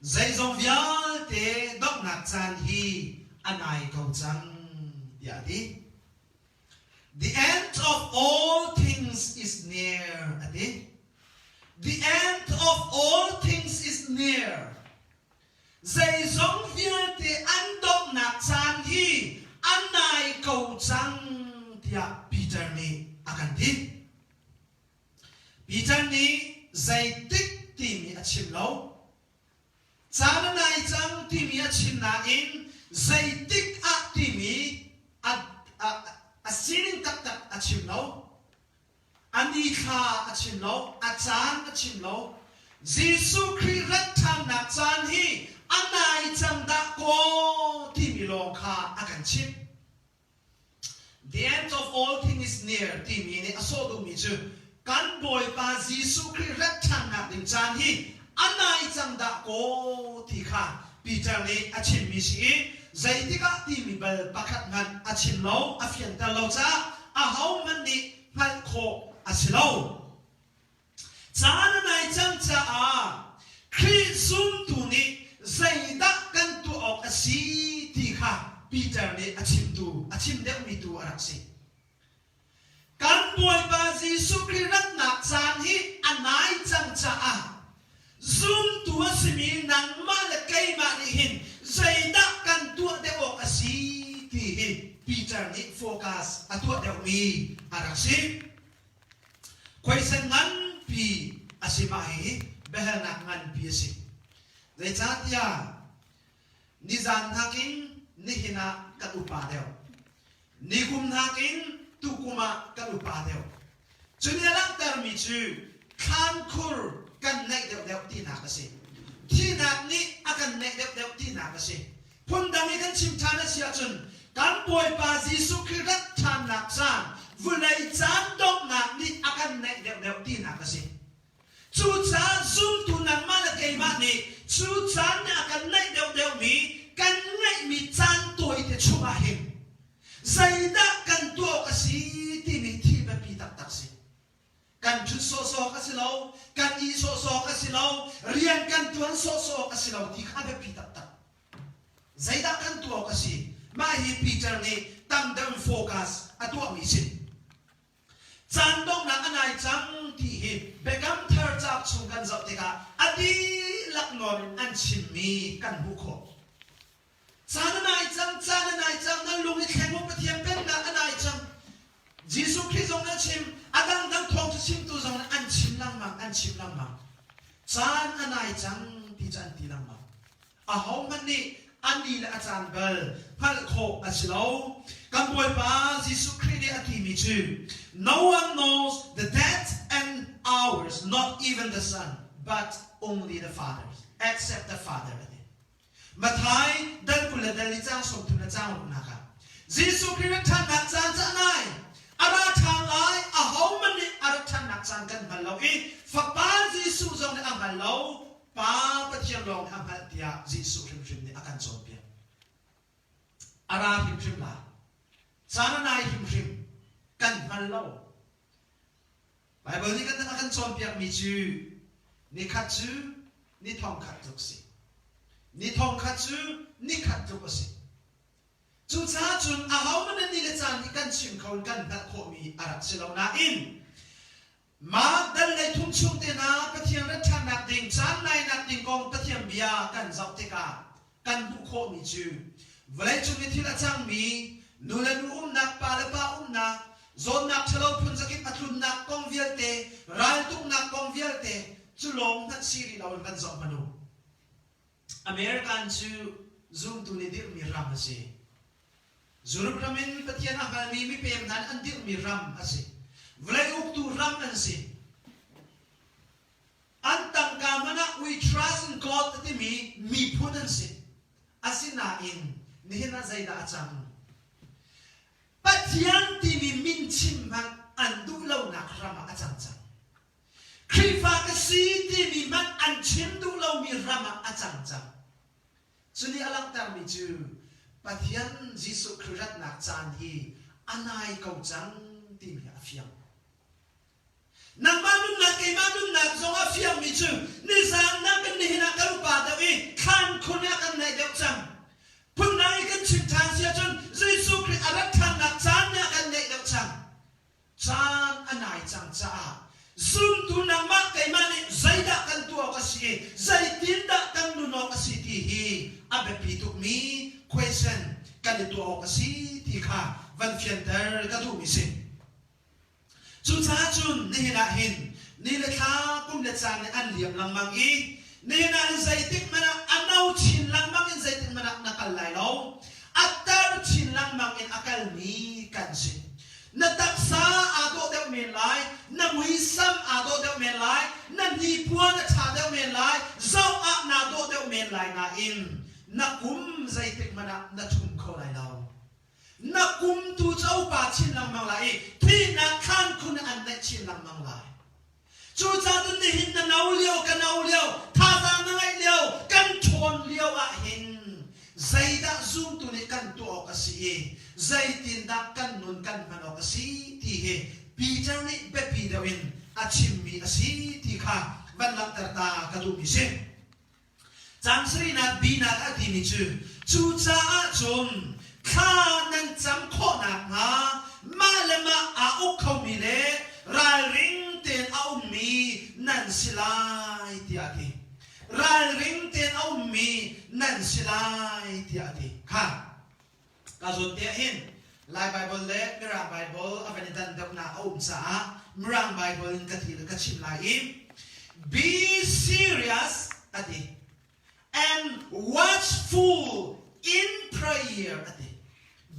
zeizong vialte donghnak caan hi a nai ko cang, tiah a ti. The end of all things is near, a ti. The end of all things is near. Zeizong vialte an donghnak caan hi a nai ko cang tiah Peter nih a kan ti. Peter nih zeitik timi a chim lo. Caan a nai cang timi a chim nain zeitik ah timi a, a, a sining taktak. a chim lo. A ni thla a chim lo, a caan a chim lo. Jesuh Khrih rat ṭhannak caan hi a nai cang dah kaw timi lawng kha a kan chimh. The end of all things is near timi nih a sawh duhmi cu kan Bawipa Jesuh Khrih rat ṭhannak ding caan hi a nai cang dah kaw ti kha Peter nih a chimmi si i zeitik ah timi bal pakhat hmanh a chim lo, a fianter lo caah ahohmanh nih hngalh khawh a si lo. Caan a nai cang caah Khrih zumtu nih zeidah kan tuah awk a si ti kha Peter nih a chimtu, a chim deuhmi tu a rak si. Kan Bawipa Jesuh Khrih ratnak caan hi a nai cang caah zumtu a simi nangmah le keimah nih hin zeidah kan tuah deuh awk a si ti hi Peter nih focus a tuah deuhmi a rak si. Khuaisen nganpi a si mah hihi biahalnak nganpi a si. Zeicahtiah nizan nakin nihin ah kan upa deuh. Nikum nakin tukum ah kan upa deuh. Cu nih a langhtermi cu thlankhur kan naih deuhdeuh tinak a si. Thihnak nih a kan naih deuhdeuh tinak a si. Phundang i kan chim ṭhan a si ahcun kan Bawipa Jesuh Khrih rat ṭhannak caan, vawlei caan donghnak nih a kan naih deuhdeuh tinak a si. Cucaah zumtu nangmah le keimah nih cu caan nih a kan naih deuhdeuhmi kan ngeihmi caan tawite chungah hin zeidah kan tuah awk a si timi thil biapi taktak si. Kan ṭhut sawhsawh awk a si lo, kan ih sawhsawh awk a si lo, rian kan ṭuan sawhsawh awk a si lo ti kha a biapi taktak. Zeidah kan tuah awk a si? Mah hi Peter nih tam deuh in focus a tuahmi si. Caan donghnak a nai cang ti hi Biakam Thar cauk chung kan zoh tikah a dihlak nawn in an chimmi kan hmuh khawh. Caan a nai cang, caan a nai cang, nan lung i thleng u, Pathian pennak a nai cang. Jesuh Khrih zong an chim, a dangdang thawngṭha chimtu zong nih an chim lengmang, an chim lengmang. Caan a nai cang ti cu an ti lengmang. Ahohmanh nih a ni le a caan bal hngalh khawh a si lo. Kan Bawipa Jesuh Khrih nih a timi cu No one knows the date and hours, not even the Son, but only the Father, except the Father. A ti. Matthai dal 20 le dal i caang 30 le caang ruknak ah Jesuh Khrih rat ṭhannak caan cu a nai. A ra ṭhan lai, ahohmanh nih a rat ṭhannak caan kan hngal lo i Fapa Jesuh zong nih a hngal lo, Pa Pathian lawng nih a hngalh tiah Jesuh hrimhrim nih a kan cawnpiak. A ra hrimhrim lai. Caan a nai hrimhrim. Kan hngal lo. Baibal nih kan a kan cawnpiakmi cu nikhat cu ni thongkhat tluk si. Ni thongkhat cu nikhat tluk a si. Cucaah cun ahohmanh nih ni le caan hi kan chim kho in kan hngalh khawhmi a rak si lo nain Mah dal lei thum chung te hna Pathian rat ṭhannak ding caan nainak ding kong Pathian bia kan zoh tikah kan hmuh khawhmi cu vawleicung i thil a cangmi nu le nu umnak, pa le pa umnak, zawnnak ṭhalo phunzakip a tlunnak kong vialte, raltuknak kong vialte cu lawng hmanh si rih loin kan zoh hmanh u. American cu zumtu nih dirhmi ram a si. Europe ram in Pathian a hngalmi mipem hna nih an dirhmi ram a si. Vawlei uktu ram an si. An tangka man ah we trust in God a timi miphun an si. Asinain nihin ah zeidah a cang? Pathian timi min chim hmanh an duh lonak ram ah a cang cang. Khrihfa ka si timi hmanh an chim duh lomi ram ah a cang cang. Cu nih a langhtermi cu Pathian Jesuh Khrih ratnak caan hi a nai ko cang timi a fiang. Nangmah nunnak keimah nunnak zong a fiangmi cu nizan nakin nihin ah kan upa deuh i thlan khur nih a kan naih deuh cang. Phundang i kan chim ṭhan si ahcun Jesuh Khrih a rat ṭhannak caan nih a kan naih deuh cang. Caan a nai cang caah zumtu nangmah keimah nih zeidah kan tuah awk a si i zeitindah kan nun awk a si ti hi a biapi tukmi question kan i tuah awk a si ti kha van fianter ka duhmi si. Cucaah cun nihin ah hin ni le thla kum le caan nih an liam lengmang i nihin ah hin zeitik hmanh ah a no chin lengmang in zeitik hmanh ah na kal lai lo. A tar chin lengmang in a kalmi kan si. Na taksa aa dawh deuh men lai, na muisam aa dawh deuh men lai, na hnipuan a ṭha deuh men lai, zoh ah naa dawh deuh men lai nain na kum zeitik hmanh ah na ṭhum kho lai lo. Na kum tu cu a upa chin lengmang lai i thihnak thlan khun an naih chin lengmang lai. Cucaah cun nihin na no lio, ka no lio, thazaang na ngeih lio, kan ṭhawn lio ah hin zeidah zumtu nih kan tuah awk a si i zeitindah kan nun kan hman awk a si ti hi Peter nih biapi deuh in a chimmi a si ti kha van langhter ta ka duhmi si. Caang sarihnak binak a timi cu cucaah cun thla nan cam khawh nakhnga mah le mah aa uk khomi le ralring tein a ummi nan si lai tiah a ti. Ralring tein a ummi nan si lai tiah a ti. Kha ka zawn te ah hin Lai Baibal le Mirang Baibal a van i dan deuhnak a um caah Mirang Baibal in ka ti ka chim lai i be serious a ti and watchful in prayer a ti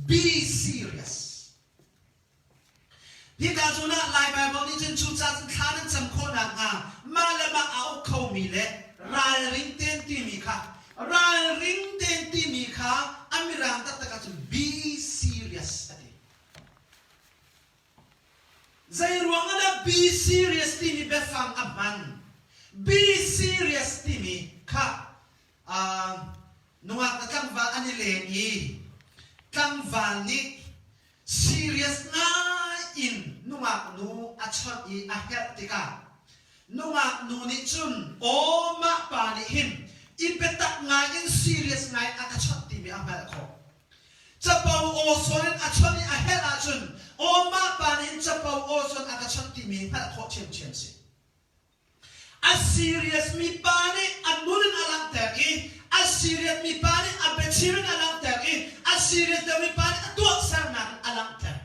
be serious Hika zawn ah Lai Baibal nih cun cucaah cun thla nan cam khawh nakhnga mah le mah aa uk khomi le ralring tein timi kha ralring tein timi kha a mirang taktak ahcun be serious a ti. Zei ruang ah dah be serious timi biafang a hman? Be serious timi kha uh, nungak le tlangval an i leng i tlangval nih Serious ngai in nungak nu a chawnh i a helh tikah nungak nu nih cun aw mah pa nih hin i biatak ngai in serious ngai a ka chawnh timi a hngalh khawh. Capo aw sawn in a chawnh i a helh ahcun aw mah pa nih hin capo aw sawn a ka chawnh timi hngalh khawh ṭhiamṭhiam si. A serious mi pa nih a nun in a langhter i a serious mi pa nih a biachim in a langhter i a serious deuhmi pa nih a tuahsernak in a langhter.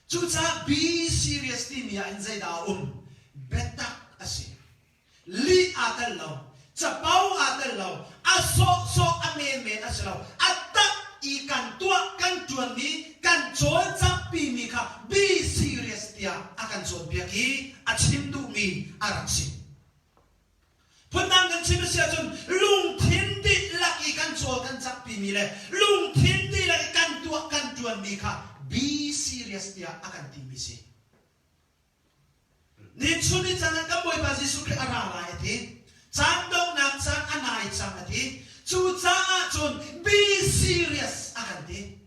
Cucaah be serious timi ah hin zeidah a um? Biatak a si. Lih aa tel lo. Capo aa tel lo. A sawhsawh a menmen a si lo. A tak i kan tuah kan ṭuanmi kan cawlcanghpimi kha be serious tiah a kan cawnpiak i a chim duhmi a rak si. Phundang kan chim a si ahcun lungthin dihlak i kan cawl kan canghpimi le lungthin dihlak i kan tuah kan ṭuanmi kha be serious tiah a kan timi si. Nichun ni caan ah kan Bawipa Jesuh Khrih a ra lai a ti. Caan donghnak caan a nai cang a ti. Cucaah cun be serious a kan ti.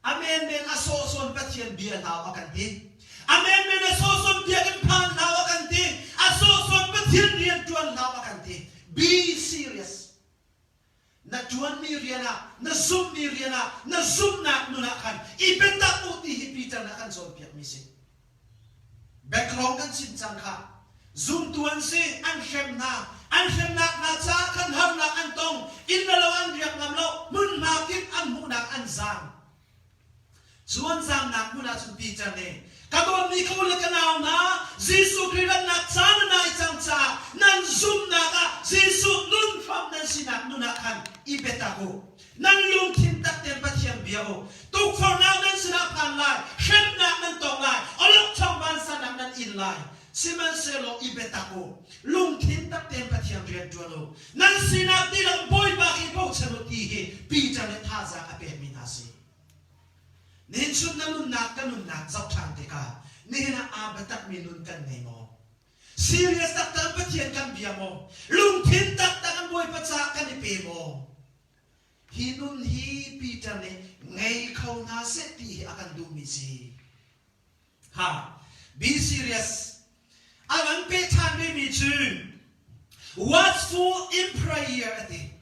A menmen a sawhsawn Pathian bia hlau a kan ti. A menmen a sawhsawn biakinn phan hlau a kan ti. A sawhsawn Pathian rian ṭuan hlau a kan ti. Be serious. Na ṭuanmi rian ah, na zumhmi rian ah, na zumhnak nun ah khan i biatak u ti hi Peter nih a kan cawnpiakmi si. Background kan chim cang kha. Zumtu an si, an hrem hna. An hremnak hna caah khan harnak an tong. Inn le lo an riak ngam lo. Hmunhma kip an hmuhnak an zaam. Cu an zaamnak hmun ah cun Peter nih, Ka dawtmi ka u le ka nau hna, Jesuh Khrih rannak caan a nai cang caah nan zumhnak ah Jesuh nun hram nan sinak nun ah khan i biatak u. Nan lungthin tak tein Pathian bia u. Tukforhnak nan sinah phan lai, hremnak nan tong lai, awlokchong vansannak nan in lai. Sihmanhsehlaw i biatak u. Lungthin tak tein Pathian rian ṭuan u. Nan sinak dihlak Bawipa khi bochan u ti hi Peter nih thazaang a pekmi hna a si. Nihin chun na nunnak ka nunnak zoh ṭhan tikah nihin ah aa biatakmi nun kan ngei maw? Serious taktak in Pathian kan bia maw? Lungthin taktak in Bawipa caah kan i pe maw? Hi nun hi Peter nih ngei kho hna seh ti hi a kan duhmi si. Ha, be serious. A van pe ṭhan vemi cu watchful in prayer a ti.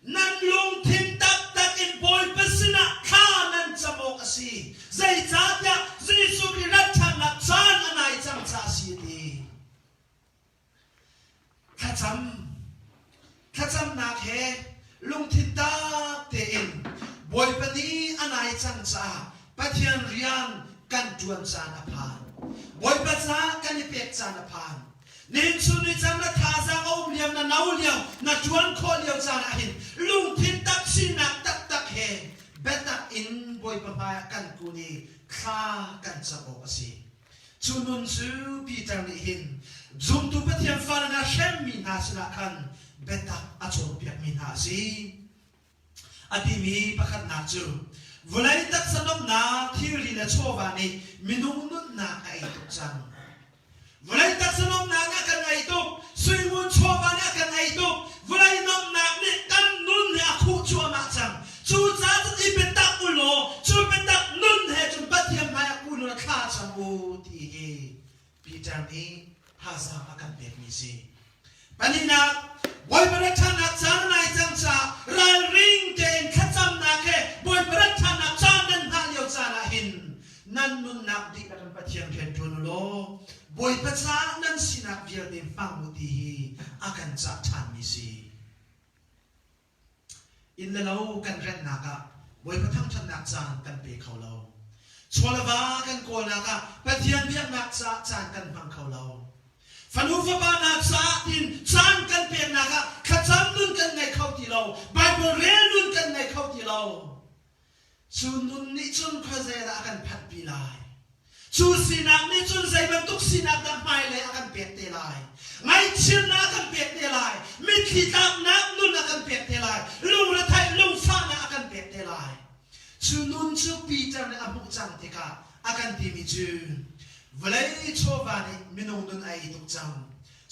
Nan lungthin taktak in Bawipa sinah thla nan cam awk a si. Zeicahtiah Jesuh Khrih rat ṭhannak caan a nai cang caah a si a ti. Thlacam Thlacamnak he lungthin tak tein Bawipa ni a nai cang caah Pathian rian kan ṭuan caan a phan. Bawipa caah kan i pek caan a phan. Nihin chun ni caan na thazaang a um lio, na no lio, na ṭuan khawh lio caan ah hin lungthin tak sinak taktak he biatak in Bawipa. Bawipa hmaiah kan kun i thla kan cam awk a si. Cu nun cu Peter nih hin zumtu Pathian fale hna hremmi hna sinah khan biatak a cawnpiakmi hna a si. A timi pakhatnak cu vawlei taksa nuamhnak thilri le chawva nih minung nunnak a ei tuk cang. Vawlei taksa nuamhnak nih a kan ei tuk, suingun chawva nih a kan ei tuk, vawlei nuamhnak nih kan nun he a khuh cuahmah cang. Cucaah cun i biatak u law cu biatak nun he cun Pathian hmaiah kun u law thla cam u ti hi Peter nih thazaang a kan pekmi si. Pahnihnak, Bawipa rat ṭhannak caan a nai cang caah ralring tein thlacamnak he Bawipa rat ṭhannak caan nan hngah lio caan ah hin nan nunnak dihlak in Pathian rian ṭuan u law Bawipa caah nan sinak vialte hmang u ti hi a kan cah ṭhanmi si. Inn le lo kan renhnak ah Bawipa thangṭhatnak caan kan pe kho lo. Chaw le va kan kawlnak ah Pathian biaknak caah caan kan hmang kho lo. Fanu fapa hna caah tiin caan kan peknak ah thlacam nun kan ngei kho ti lo. Bible rel nun kan ngei kho ti lo. Cu nun nih cun khuazei dah a kan phanhpi lai? Cu sinak nih cun zei bantuk sinak dah hmailei a kan pek te lai? Ngaihchiatnak a kan pek te lai. Mitthli tlaknak nun a kan pek te lai. Lungretheih lungfahnak a kan pek te lai. Cu nun cu Peter nih a hmuh cang tikah a kan timi cu vawlei chawva nih minung nun a ei tuk cang.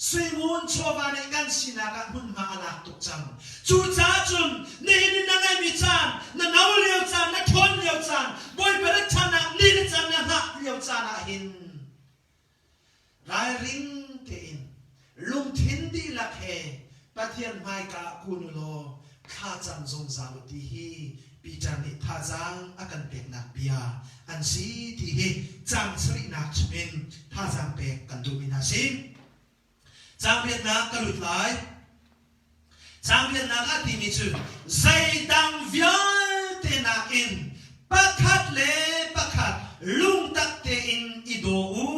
Suingun chawva nih kan sinak ah hmunhma a lak tuk cang. Cucaah cun nihin in na ngeihmi caan, na no lio caan, na ṭhawn lio caan, Bawipa rat-ṭhannak ni le caan na hngah lio caan ah hin ralring tein lungthin dihlak he Pathian hmaika ah kun u law thlacam zungzal u ti hi Peter nih thazaang a kan peknak bia an si ti hi caang sarihnak chungin thazaang pek kan duhmi hna si. Caang riatnak ka lut lai. Caang riatnak ah timi cu zeidang vialte nakin pakhat le pakhat lungtak tein i daw u.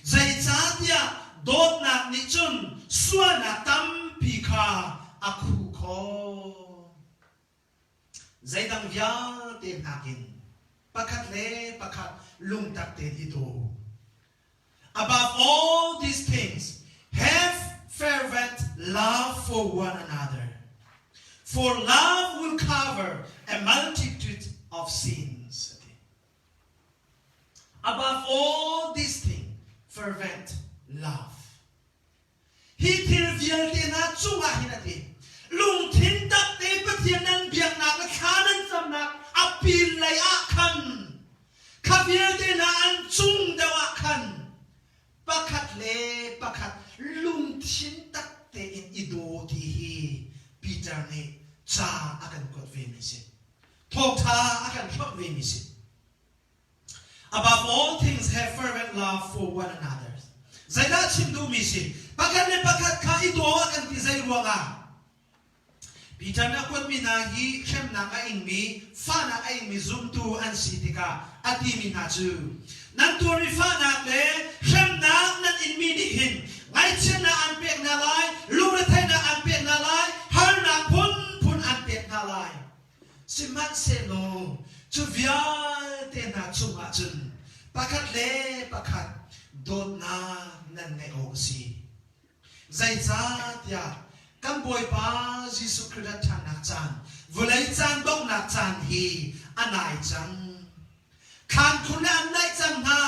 Zeicahtiah dawtnak nih cun sualnak tampi kha a khuh khawh. Zeidang vialte nakin pakhat le pakhat lungtak tein i daw. Above all these things, have fervent love for one another. For love will cover a multitude of sins. Above all these things, fervent love. Hi thil vialte hna cungah hin a ti. Lungthin tak te Pathian nan biaknak le thla nan camnak a pin lei ah khan kha vialte hna an cung deuh ah khan pakhat le pakhat lungthin tak tein i daw ti hi Peter nih ca a kan kuat ve mi si. Thawngṭha a kan hrawmh ve mi si. Above all things have fervent love for one another. Zeidah chim duhmi si? Pakhat le pakhat kha i daw ah kan ti zei ruangah? Peter nih a kuatmi hna hi hremnak a ingmi, fahnak a ingmi zumtu an si tikah a timi hna cu nan tuarmi fahnak le hremnak nan inmi nih hin ngaihchiatnak an pek hna lai, lungretheihnak an pek hna lai, harnak phunphun an pek hna lai. Sihmanhsehlaw cu vialte hna cungah cun pakhat le pakhat dawtnak nan ngeih awk a si. Zeicahtiah kan Bawipa Jesuh Khrih rat ṭhannak caan, vawlei caan donghnak caan hi a nai cang. Thlankhur nih an naih cang hna,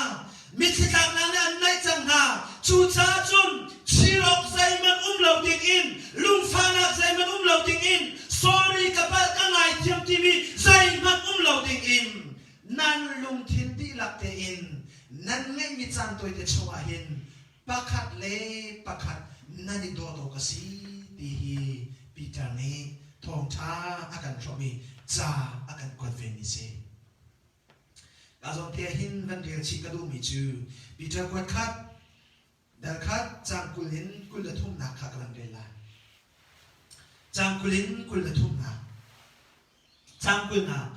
mitthli tlaknak nih an naih cang hna. Cucaah cun chirok zeihmanh um lo dingin, lungfahnak zeihmanh um lo dingin, sorry ka palh ka ngaithiam timi zeihmanh um lo dingin nan lungthin dihlak tein nan ngeihmi caan tawite chungah hin pakhat le pakhat nan i dawt awk a si ti hi Peter nih thawngṭha a kan hrawmh i ca a kan kuat vemi si. Ka zawn te hin van rel chih ka duhmi cu Peter kuat khat dal khat caang 20 in 23nak kha ka van rel lai. Caang 20 in 23nak. Caang 20nak.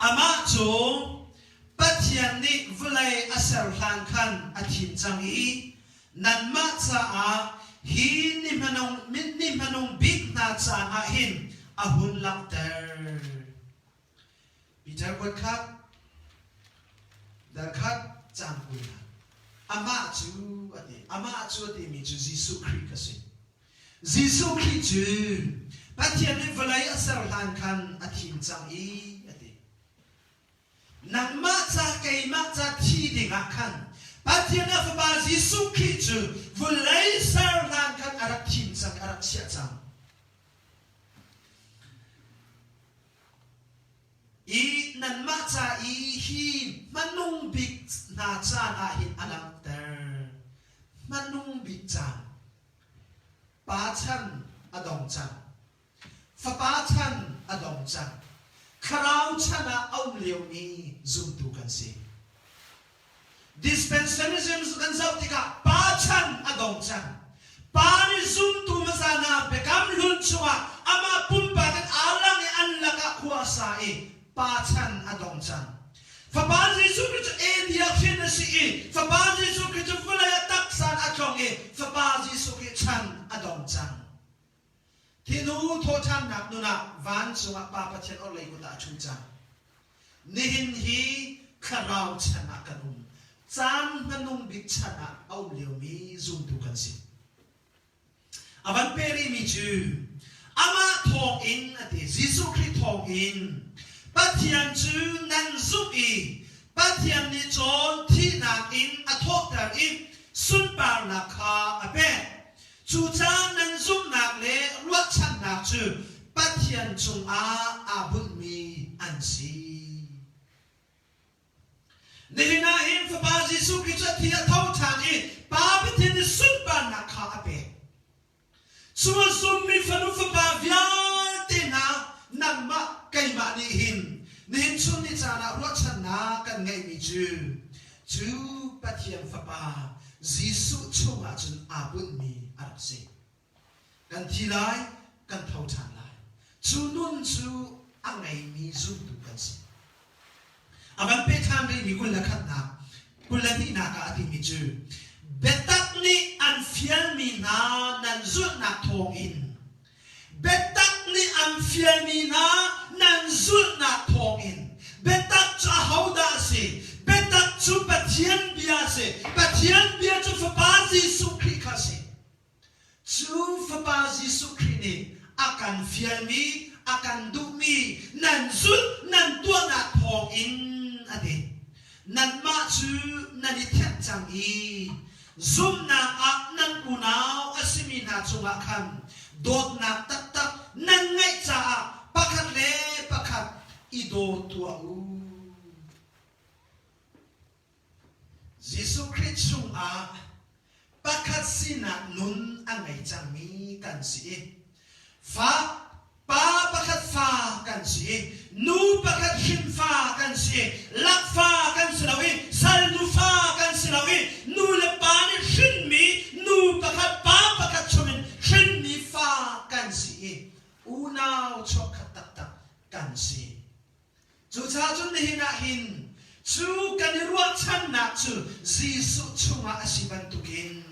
Amah cu Pathian nih vawlei a ser hlan khan a thim cang i nanmah caah hi ni hmanung ni hmanung bik hna caan ah hin a hun langhter. Peter kuat khat. Dal khat cang 20. Amah cu a ti. Amah cu a timi cu Jesuh Khrih kha si. Jesuh Khrih cu Pathian nih vawlei a ser hlan khan a thim cang i a ti. Nangmah ca keimah ca thi dingah khan Pathian a Fapa Jesuh Khrih cu vawlei ser hlan khan a rak thim cang, a rak chiah cang. I nanmah ca i hi hmanung bik hna caan ah hin a langhter. Hmanung bik caan. Pa chan a dong cang. Fapa chan a dong cang. Thlarau chan ah a um liomi zumtu kan si. Dispensationalism kan zoh tikah pa chan a dong cang. Pa nih zumtu hmasa hna biakam hlun chungah amah pumpak in aa lang i an lakah khua a sa i pa chan a dong cang. Fapa Jesuh Khrih cu AD ah hrin a si i Fapa Jesuh Khrih cu vawlei ah taksa in a tlong i Fapa Jesuh Khrih chan a dong cang. Thinu thawhṭhannak nun ah vancung ah Pa Pathian orhlei kut ah a ṭhu cang. Nihin hi thlarau chan ah kan um. Caan hmanung bik chan ah a um liomi zumtu kan si. A van pe rihmi cu amah thawngin a ti Jesuh Khrih thawngin Pathian cu nan zumh i Pathian nih cawn thihnak in a thawhter i sunparnak kha a pek. Cucaah nan zumhnak le ruahchannak cu Pathian cungah aa bunhmi an si. Nihin ah hin Fapa Jesuh Khrih cu a thi a tho ṭhan i Pa Pathian nih sunparnak kha a pek. Cu a zummi fanu fapa vialte hna nangmah keimah nih hin nihin chun ni caan ah ruahchannak kan ngeihmi cu cu Pathian Fapa Jesuh chungah cun aa bunhmi a rak si. Kan thi lai, kan tho ṭhan lai. Cu nun cu a ngeimi zumtu kan si. A van pe ṭhan rihmi 21nak, 22nak ah a timi cu biatak nih an fialmi hna nan zulhnak thawngin biatak nih an fialmi hna nan zulhnak thawngin biatak cu ahodah a si? Biatak cu Pathian bia a si. Pathian bia cu Fapa Jesuh Khrih kha a si. Cu Fapa Jesuh Khrih nih a kan fialmi, a kan duhmi nan zulh, nan tuahnak thawngin a ti. Nanmah cu nan i thenh cang i zumhnak ah nan unau a simi hna cungah khan dawtnak taktak nan ngeih caah pakhat le pakhat i daw tuah u. Jesuh Khrih chungah pakhat sinak nun a ngei cangmi kan si i fa pa pakhat fa kan si i nu pakhat hrin fa kan si i lakfa kan si lo i salnu fa kan si lo i nu le pa nih hrinmi nu pakhat pa pakhat chungin hrinmi fa kan si i unau chuakkhat taktak kan si. Cucaah cun nihin ah hin cu kan i ruahchannak cu Jesuh chungah a si bantukin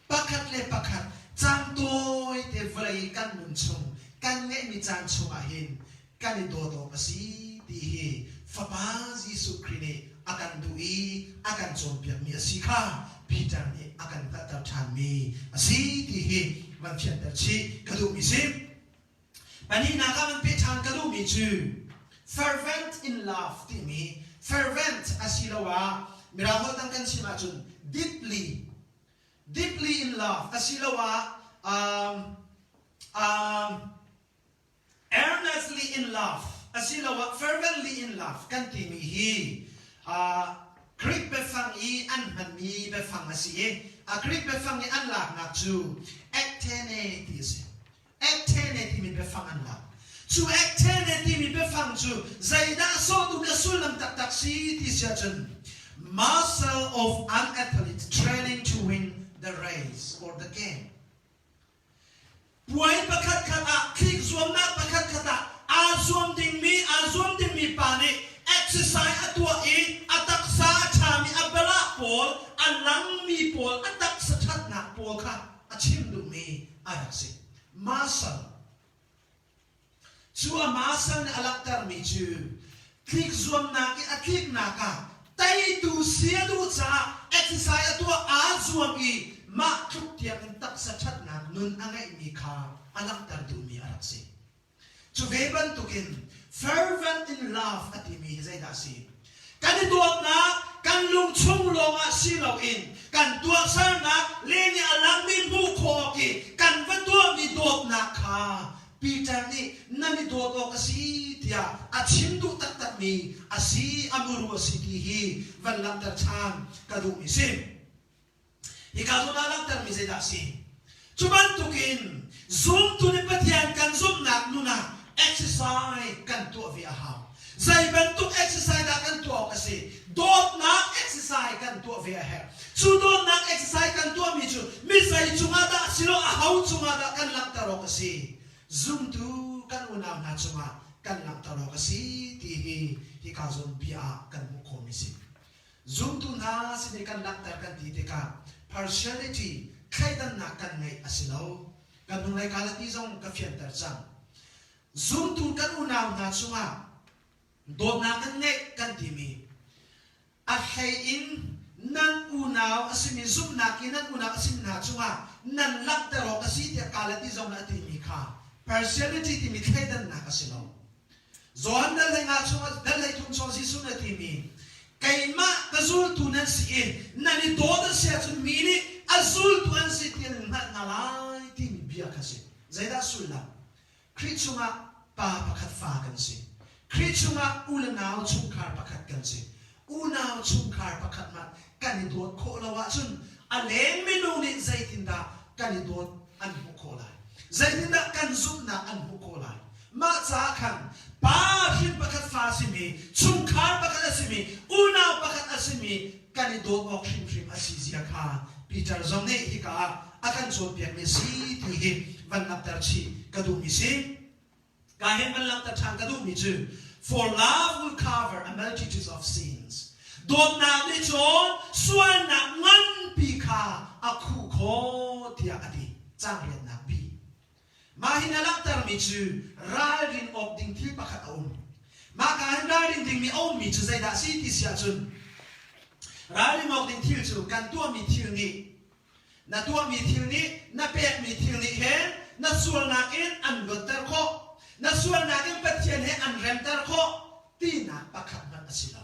pakhat le pakhat caan tawite vawlei kan nun chung kan ngeihmi caan chungah hin kan i dawt awk a si ti hi Fapa Jesuh Khrih nih a kan duh i a kan cawnpiakmi a si kha Peter nih a kan hngalhter ṭhanmi a si ti hi van fianter chih ka duhmi si. Pahnihnak ah van peh ṭhan ka duhmi cu fervent in love timi fervent asiloah Mirang holh dang kan chim ahcun deeply deeply in love asiloah um, um, earnestly in love asiloah fervently in love kan timi hi uh, Greek biafang i an hmanmi biafang a si i a Greek biafang i an laknak cu ektene ti a si. Ekthene timi biafang an lak. Cu ekthene timi biafang cu zeidah sawh duh le sullam taktak si ti si ahcun muscle of an athlete training to win the race or the game. Puai pakhat khat ah tlik zuamnak pakhat khat ah aa zuam dingmi aa zuam dingmi pa nih exercise a tuah i a taksa a ṭhami a balah pawl a langmi pawl a taksa ṭhatnak pawl kha a chim duhmi a rak si. Muscle. Cu a muscle nih a langhtermi cu tlik zuamnak i a tliknak ah. Teitu si a duh caah exercise a tuah aa zuam i mah tluk tiang in taksa ṭhatnak nun a ngeihmi kha a langhter duhmi a rak si. Cu ve bantukin fervent in love a timi hi zeidah a si? Kan i dawtnak kan lungchung lawngah si loin kan tuahsernak le nih a langmi hmuh khawh awk i kan va tuahmi dawtnak kha Peter nih nan i dawt awk a si tiah a chim duh taktakmi a si, a muru a si ti hi van langhter ṭhan ka duhmi si. Hika zawn ah langhtermi zeidah a si? Cu bantukin zumtu nih Pathian kan zumhnak nun ah exercise kan tuah ve a hau. Zei bantuk exercise dah kan tuah awk a si? Dawtnak exercise kan tuah ve a herh. Cu dawtnak exercise kan tuahmi cu mi zei cungah dah silo aho cungah dah kan langhter awk a si? Zumtu kan unau hna cungah kan langhter awk a si ti hi hika zawn bia ah kan hmuh khawhmi si. Zumtu hna sin i kan langhter kan ti tikah partiality thleidannak kan ngeih a si lo. Kan hnulei Galati zong ka fianter cang. Zumtu kan unau hna cungah dawtnak kan ngeih kan timi a hlei in nan unau a simi zumhnak i nan unau a simi hna cungah nan langhter awk a si tiah Galati zong nih a timi kha partiality timi thleidannak a si lo. Johan dal hlei nga chungah dal hlei thum chung Jesuh nih a timi keimah ka zultu nan si i nan i dawt a si ahcun mi nih a zultu an si ti an in hngalh hna lai timi bia kha a si. Zeidah sullam? Khrih chungah pa pakhat fa kan si. Khrih chungah u le nau chungkhar pakhat kan si. Unau chungkhar pakhat hmanh kan i dawt khawh lo ahcun a leng minung nih zeitindah kan i dawt an hmuh khawh lai? Zeitindah kan zumhnak an hmuh khawh lai? Mah caah khan pa hrin pakhat fa a simi, chungkhar pakhat a simi, unau pakhat a simi kan i dawt awk hrimhrim a si zia kha Peter zong nih hika ah a kan cawnpiakmi a si ti hi van langhter chih ka duhmi si. Ka hin van langhter ṭhan ka duhmi cu for love will cover a multitude of sins. Dawtnak nih cun sualnak nganpi kha a khuh khawh tiah a ti. Caang riatnak bi. Mah hin a langhtermi cu ralrin awk ding thil pakhat a um. Mah ka hin ralrin dingmi a ummi cu zeidah a si ti si ahcun ralrin awk ding thil cu kan tuahmi thil nih na tuahmi thil nih na pekmi thil nih he na sualnak in an luatter khawh na sualnak in Pathian he an remter khawh tinak pakhat hmanh a si lo.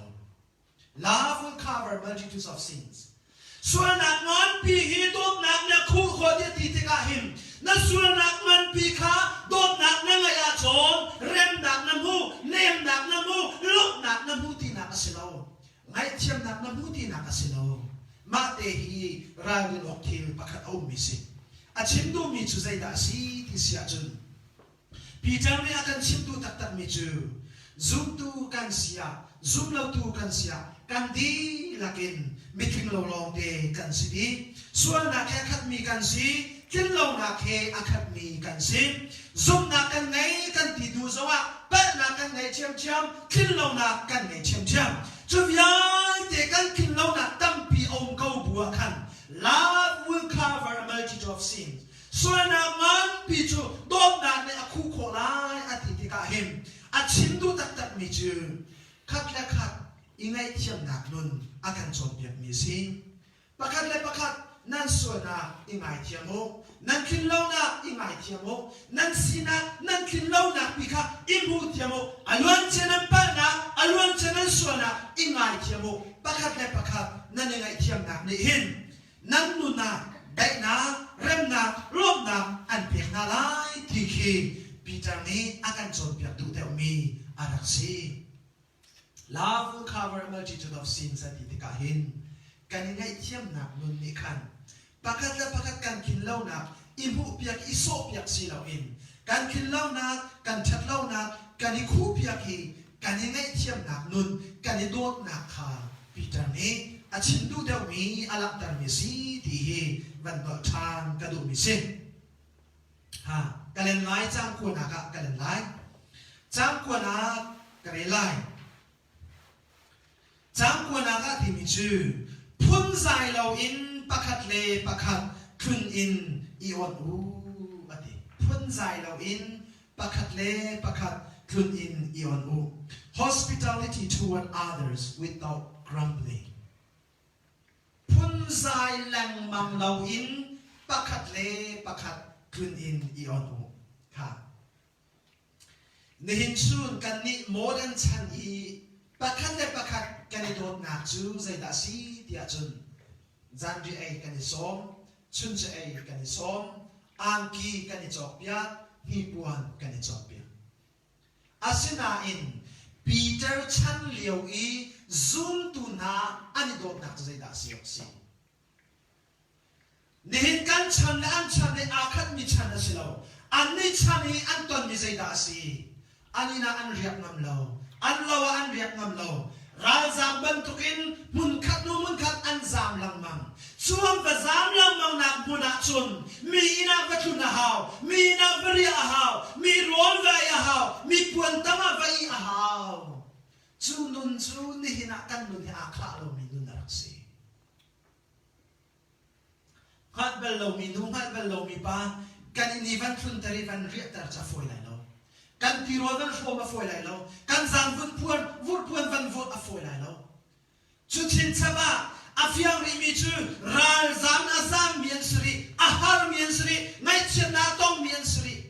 Love will cover multitudes of sins. Sualnak nganpi hi dawtnak na khuh khawh tiah ti tikah hin na sualnak nganpi kha dawtnak na ngeih ahcun remnak na hmu, nemnak na hmu, lawmhnak na hmu tinak a si lo. Ngaihthiamnak na hmu tinak a si lo. Mah te hi ralrin awk thil pakhat a ummi si. A chim duhmi cu zeidah a si ti si ahcun Peter nih a kan chimtu taktakmi cu zumtu kan si ah zumlotu kan si ah kan dihlak in mitling lo lawngte kan si dih. Sualnak he a khatmi kan si, tlinlonak he a khatmi kan si. Zumhnak kan ngei kan ti hnu zongah palhnak kan ngei ṭhiamṭhiam, tlinlonak kan ngei ṭhiamṭhiam. Cu vialte kan tlinlonak tampi a um ko bu ah khan love will cover a multitude of sins. Sualnak nganpi cu dawtnak nih a khuh khawh lai a ti tikah hin a chim duh taktakmi cu khat le khat i ngaihthiamnak nun a kan cawnpiakmi a si. Pakhat le pakhat nan sualnak i ngaithiam u, nan tlinlonak i ngaithiam u, nan sinak nan tlinlonak pi kha i hmu thiam u, a luancia nan palhnak, a luancia nan sualnak i ngaithiam u. Pakhat le pakhat nan i ngaihthiamnak nih hin nan nun ah daihnak, remnak, lawmhnak an pek hna lai ti khi Peter nih a kan cawnpiak duh deuhmi a rak si. Love will cover a multitude of sins a ti tikah hin kan i ngaihthiamnak nun nih khan pakhat le pakhat kan tlinlonak i hmuhpiak i sawhpiak si loin kan tlinlonak kan ṭhatlonak kan i khuhpiak i kan i ngaihthiamnak nun kan i dawtnak kha Peter nih a chim duh deuhmi a langhtermi si ti hi van nolh ṭhan ka duhmi si. Ha, ka len lai cang kuanak ah ka len lai. Cang kuanak ka rel lai. Cang kuanak ah timi cu phunzai loin pakhat le pakhat tlun in i awnh u a ti. Phunzai loin pakhat le pakhat tlun in i on u. Hospitality toward others without. grumbling. Phunzai lengmang loin pakhat le pakhat tlun in i on u. Kha. Nihin chun kannih modern chan i pakhat le pakhat kan i dawtnak cu zeidah a si tiah cun zanriah ei kan i sawm, chuncha ei kan i sawm, angki kan i cawkpiak, hnipuan kan i cawkpiak. Asinain Peter chan lio i zumtu hna an i dawtnak cu zeidah a si awk a si? Nihin kan chan le an chan hi aa khatmi chan a si lo. Annih chan i an tonmi zeidah a si? An inn ah an riak ngam lo. An lo ah an riak ngam lo. Ralzaam bantukin hmunkhat hnu hmunkhat an zaam lengmang. Cu an va zaam lengmang nak hmun ah cun mi inn ah va tlun a hau, mi inn ah va riah a hau, mi rawl va ei a hau, mi puan tang ah va ih a hau. Cu nun cu nihin ah kan nun he aa khah lomi nun a rak si. Hngalh bal lomi nu, hngalh bal lomi pa kan inn i van tlunter i van riahter cu a fawi lai lo. Kan tirawl van hrawm a fawi lai lo. Kan zaangvun puan, vurhpuan van vurh a fawi lai lo. Cu thinchap ah a fiang rihmi cu ralzaam a zaammi an si rih, a harmi an si rih, ngaihchiatnak a tongmi an si rih.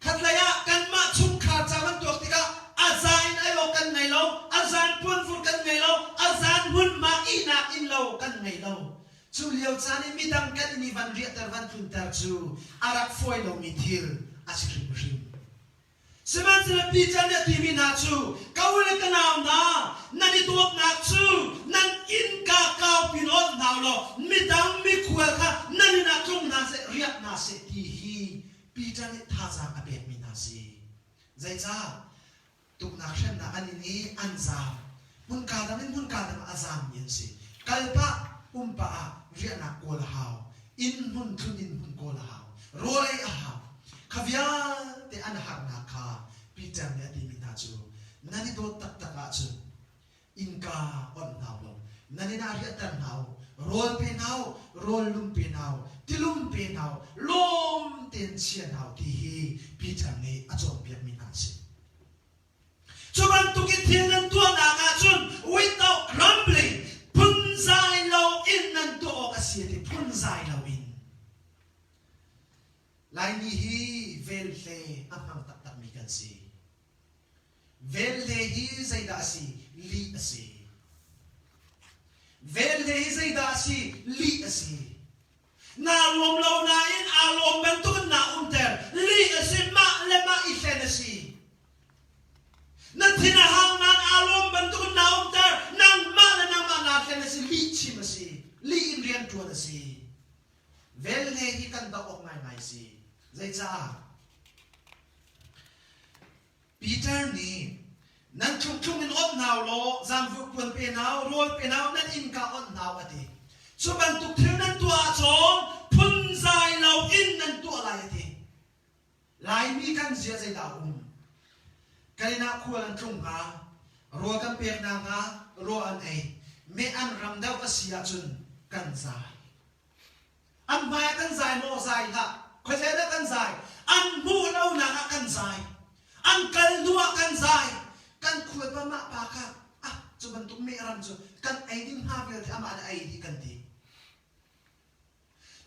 Khatlei ah kanmah chungkhar ca kan tuak tikah a za in ei awk kan ngei lo, a zan puanvur kan ngei lo, a zan hmunhma ihnak inn lo kan ngei lo. Cu lio caan i midang kan inn i van riahter van tlunter cu a rak fawi lomi thil a si hrimhrim. Sihmanhsehlaw Peter nih a timi hna cu, ka u le ka nau hna, nan i dawtnak cu nan innka kaupi in awnh hna u law midang mikhual kha nan inn ah tlung hna seh, riak hna seh ti hi Peter nih thazaang a pekmi hna si. Zeicah? Tuknak hremnak an in i an zaam. Hmunka dang in hmunka dang ah a zaammi an si. Kal pah, um pah ah riahnak kawl a hau. Inn hmun tlun inn hmun kawl a hau. Rawl ei a hau. Kha vialte an harnak kha Peter nih a timi hna cu nan i dawt taktak ahcun innka onh hna u law nan inn ah riahter hna u, rawl pe hna u, rawl lum pe hna u, tilum pe hna u, lawm tein chia hna u ti hi Peter nih a cawnpiakmi hna a si. Cu bantuk in thil nan tuahnak ahcun without grumbling, phunzai lo in nan tuah awk a si a ti, phunzai lo in. Laimi hi velhle a hmang taktakmi kan si. Velhle hi zeidah a si? Lih a si. Velhle hi zeidah a si? Lih a si. Naa lawm lo nain aa lawm bantukin naa umter. Lih a si, mah le mah i hlen a si. Na thin a hang nain aa lawm bantukin naa umter. Nangmah le nangmah naa hlen a si, lih chim a si. Lih in rianṭuan a si. Velhle hi kan doh awk ngaingai a si. Zeicah? Peter nih, Nan thlungthlung in onh hna u law zaangfah puan pe hna u, rawl pe hna u, nan innka onh hna u, a ti. Cu bantuk thil nan tuah ahcun phunzai loin nan tuah lai, a ti. Laimi kan zia zeidah a um? Kan inn ah khual an tlung hnga, rawl kan pek hna hnga, rawl an ei. Meh an ram deuh a si ahcun kan zai. An hmai ah kan zai maw? Zai hlah. Khuazei dah kan zai? An hmuh lonak ah kan zai. An kal hnu ah kan zai. Kan khual pa mah pa kha ah cu bantuk meh ram cu kan ei ding hnga vialte amah nih a ei dih kan ti.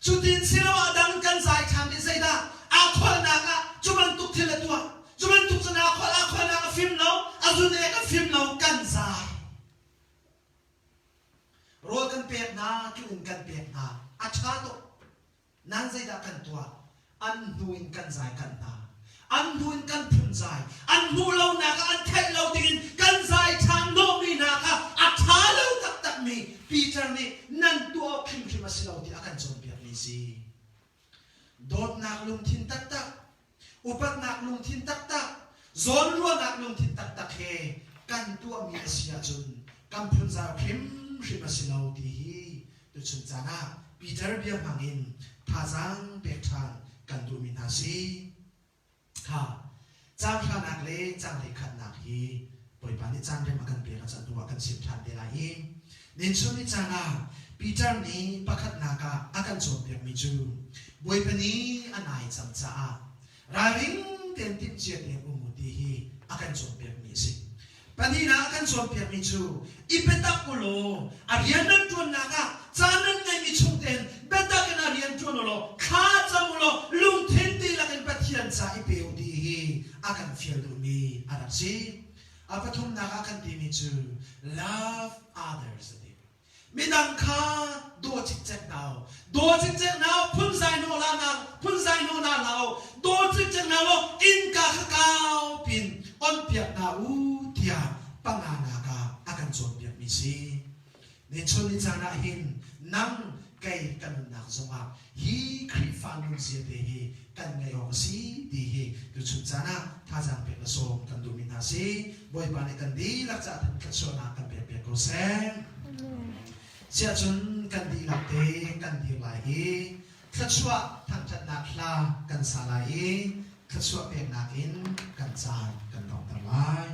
Cutin siloah dang kan zai ṭhan i zeidah aa kholnak ah cu bantuk thil a tuah. Cu bantuk cun aa khol, aa kholnak a fim lo, a zunek a fim lo, kan zai. Rawl kan pek hna, tlun kan pek hna. A ṭha tuk. Nan zeidah kan tuah? An hnu in kan zai kanh hna. An hnu in kan phunzai. An hmuh lonak ah an theih lo dingin kan zai ṭhan hnawhmi hna kha a ṭha lo taktakmi Peter nih nan tuah awk hrimhrim a si lo tiah a kan cawnpiakmi a si. Dawtnak lungthin taktak, upatnak lungthin taktak, zawnruahnak lungthin taktak he kan tuahmi a si ahcun kan phunzar hrimhrim a si lo ti hi tuchun caan ah Peter bia hmang in thazaang pek ṭhan kan duhmi hna si. Kha caang hranak le caang hleikhatnak hi Bawipa nih caan rem a kan pek a can hnu ah kan chim ṭhan te lai i ninchun ni caan ah Peter nih pakhatnak ah a kan cawnpiakmi cu Bawipa nih a nai cang caah ralring tein timhcia tein um u ti hi a kan cawnpiakmi a si. Pahnihnak a kan cawnpiakmi cu i biatak u law a rian nan ṭuannak ah caan nan ngeihmi chung tein biatak in a rian ṭuan u law thla cam u law lungthin dihlak in Pathian ca i pe u ti hi a kan fial duhmi a rak si. A pathumnak ah kan timi cu love others a ti. Midang kha daw cikcek hna u. Daw cikcek hna u, phunzai hnawh hlah hna, phunzai hnawh hna hlah u. Daw cikcek hna law innka kha kau pin onpiak hna u tiah panganak ah a kan cawnpiakmi si. Nichun ni caan ah hin nang kei kan nunnak zongah hi Khrihfa nunzia te hi kan ngeih awk a si ti hi tuchun caan ah thazaang pek le sawm kan duhmi hna si. Bawipa nih kan dihlak caah thluachuahnak kan pek piak ko seh. Siahcun kan dihlak te kan dir lai i thluachuah thangṭhatnak hla kan sa lai i thluachuah peknak in kan caan kan donghter lai.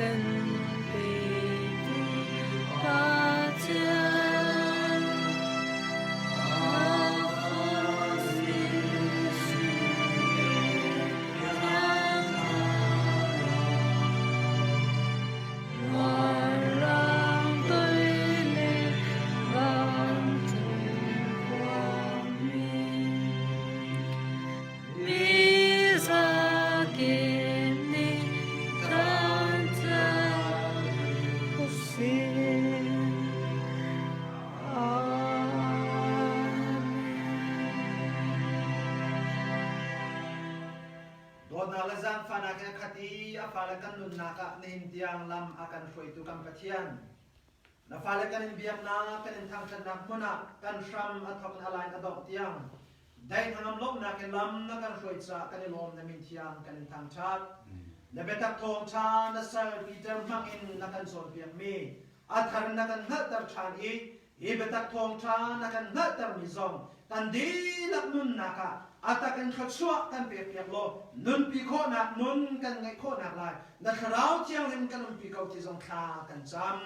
Kan petu Pathian Dawtnak le zaangfahnak in a khat i a fale kan nunnak ah nihin tiang lam a kan hruaitu kan Pathian. Na fale kan in biaknak, kan in thangṭhatnak hmun ah kan hram a thawk in a lain a dongh tiang daih hnangam lawmhnak in lam na kan hruai caah kan i lawm na min thiang kan in thangṭhat. Na biatak thawngṭha na sal Peter hmang in na kan cawnpiakmi a thar na kan hngalhter ṭhan i hi biatak thawngṭha na kan hngalhtermi zong kan dihlak nunnak ah a tak in thluachuah kan pekpiak law nunpi khawhnak nun kan ngeih khawhnak lai na thlarau thianghlim kan umpi ko ti zong thla kan cam.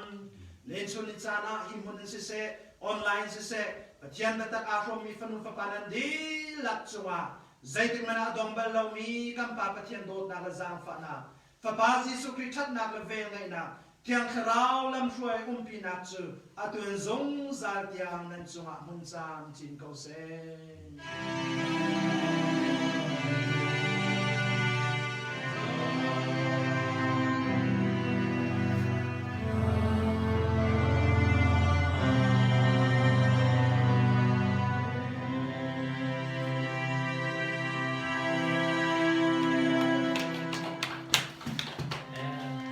Nichun ni caan ah hi hmun in siseh online siseh Pathian biatak aa hrawmmi fanu fapa nan dihlak cungah zeitik hmanh ah a dong bal lomi kan Pa Pathian dawtnak le zaangfahnak Fapa Jesuh Khrih ṭhatnak le velngeihnak, Thiang Thlarau lamhruai umpinak cu atu in zungzal tiang nan cungah hmun camcin ko seh.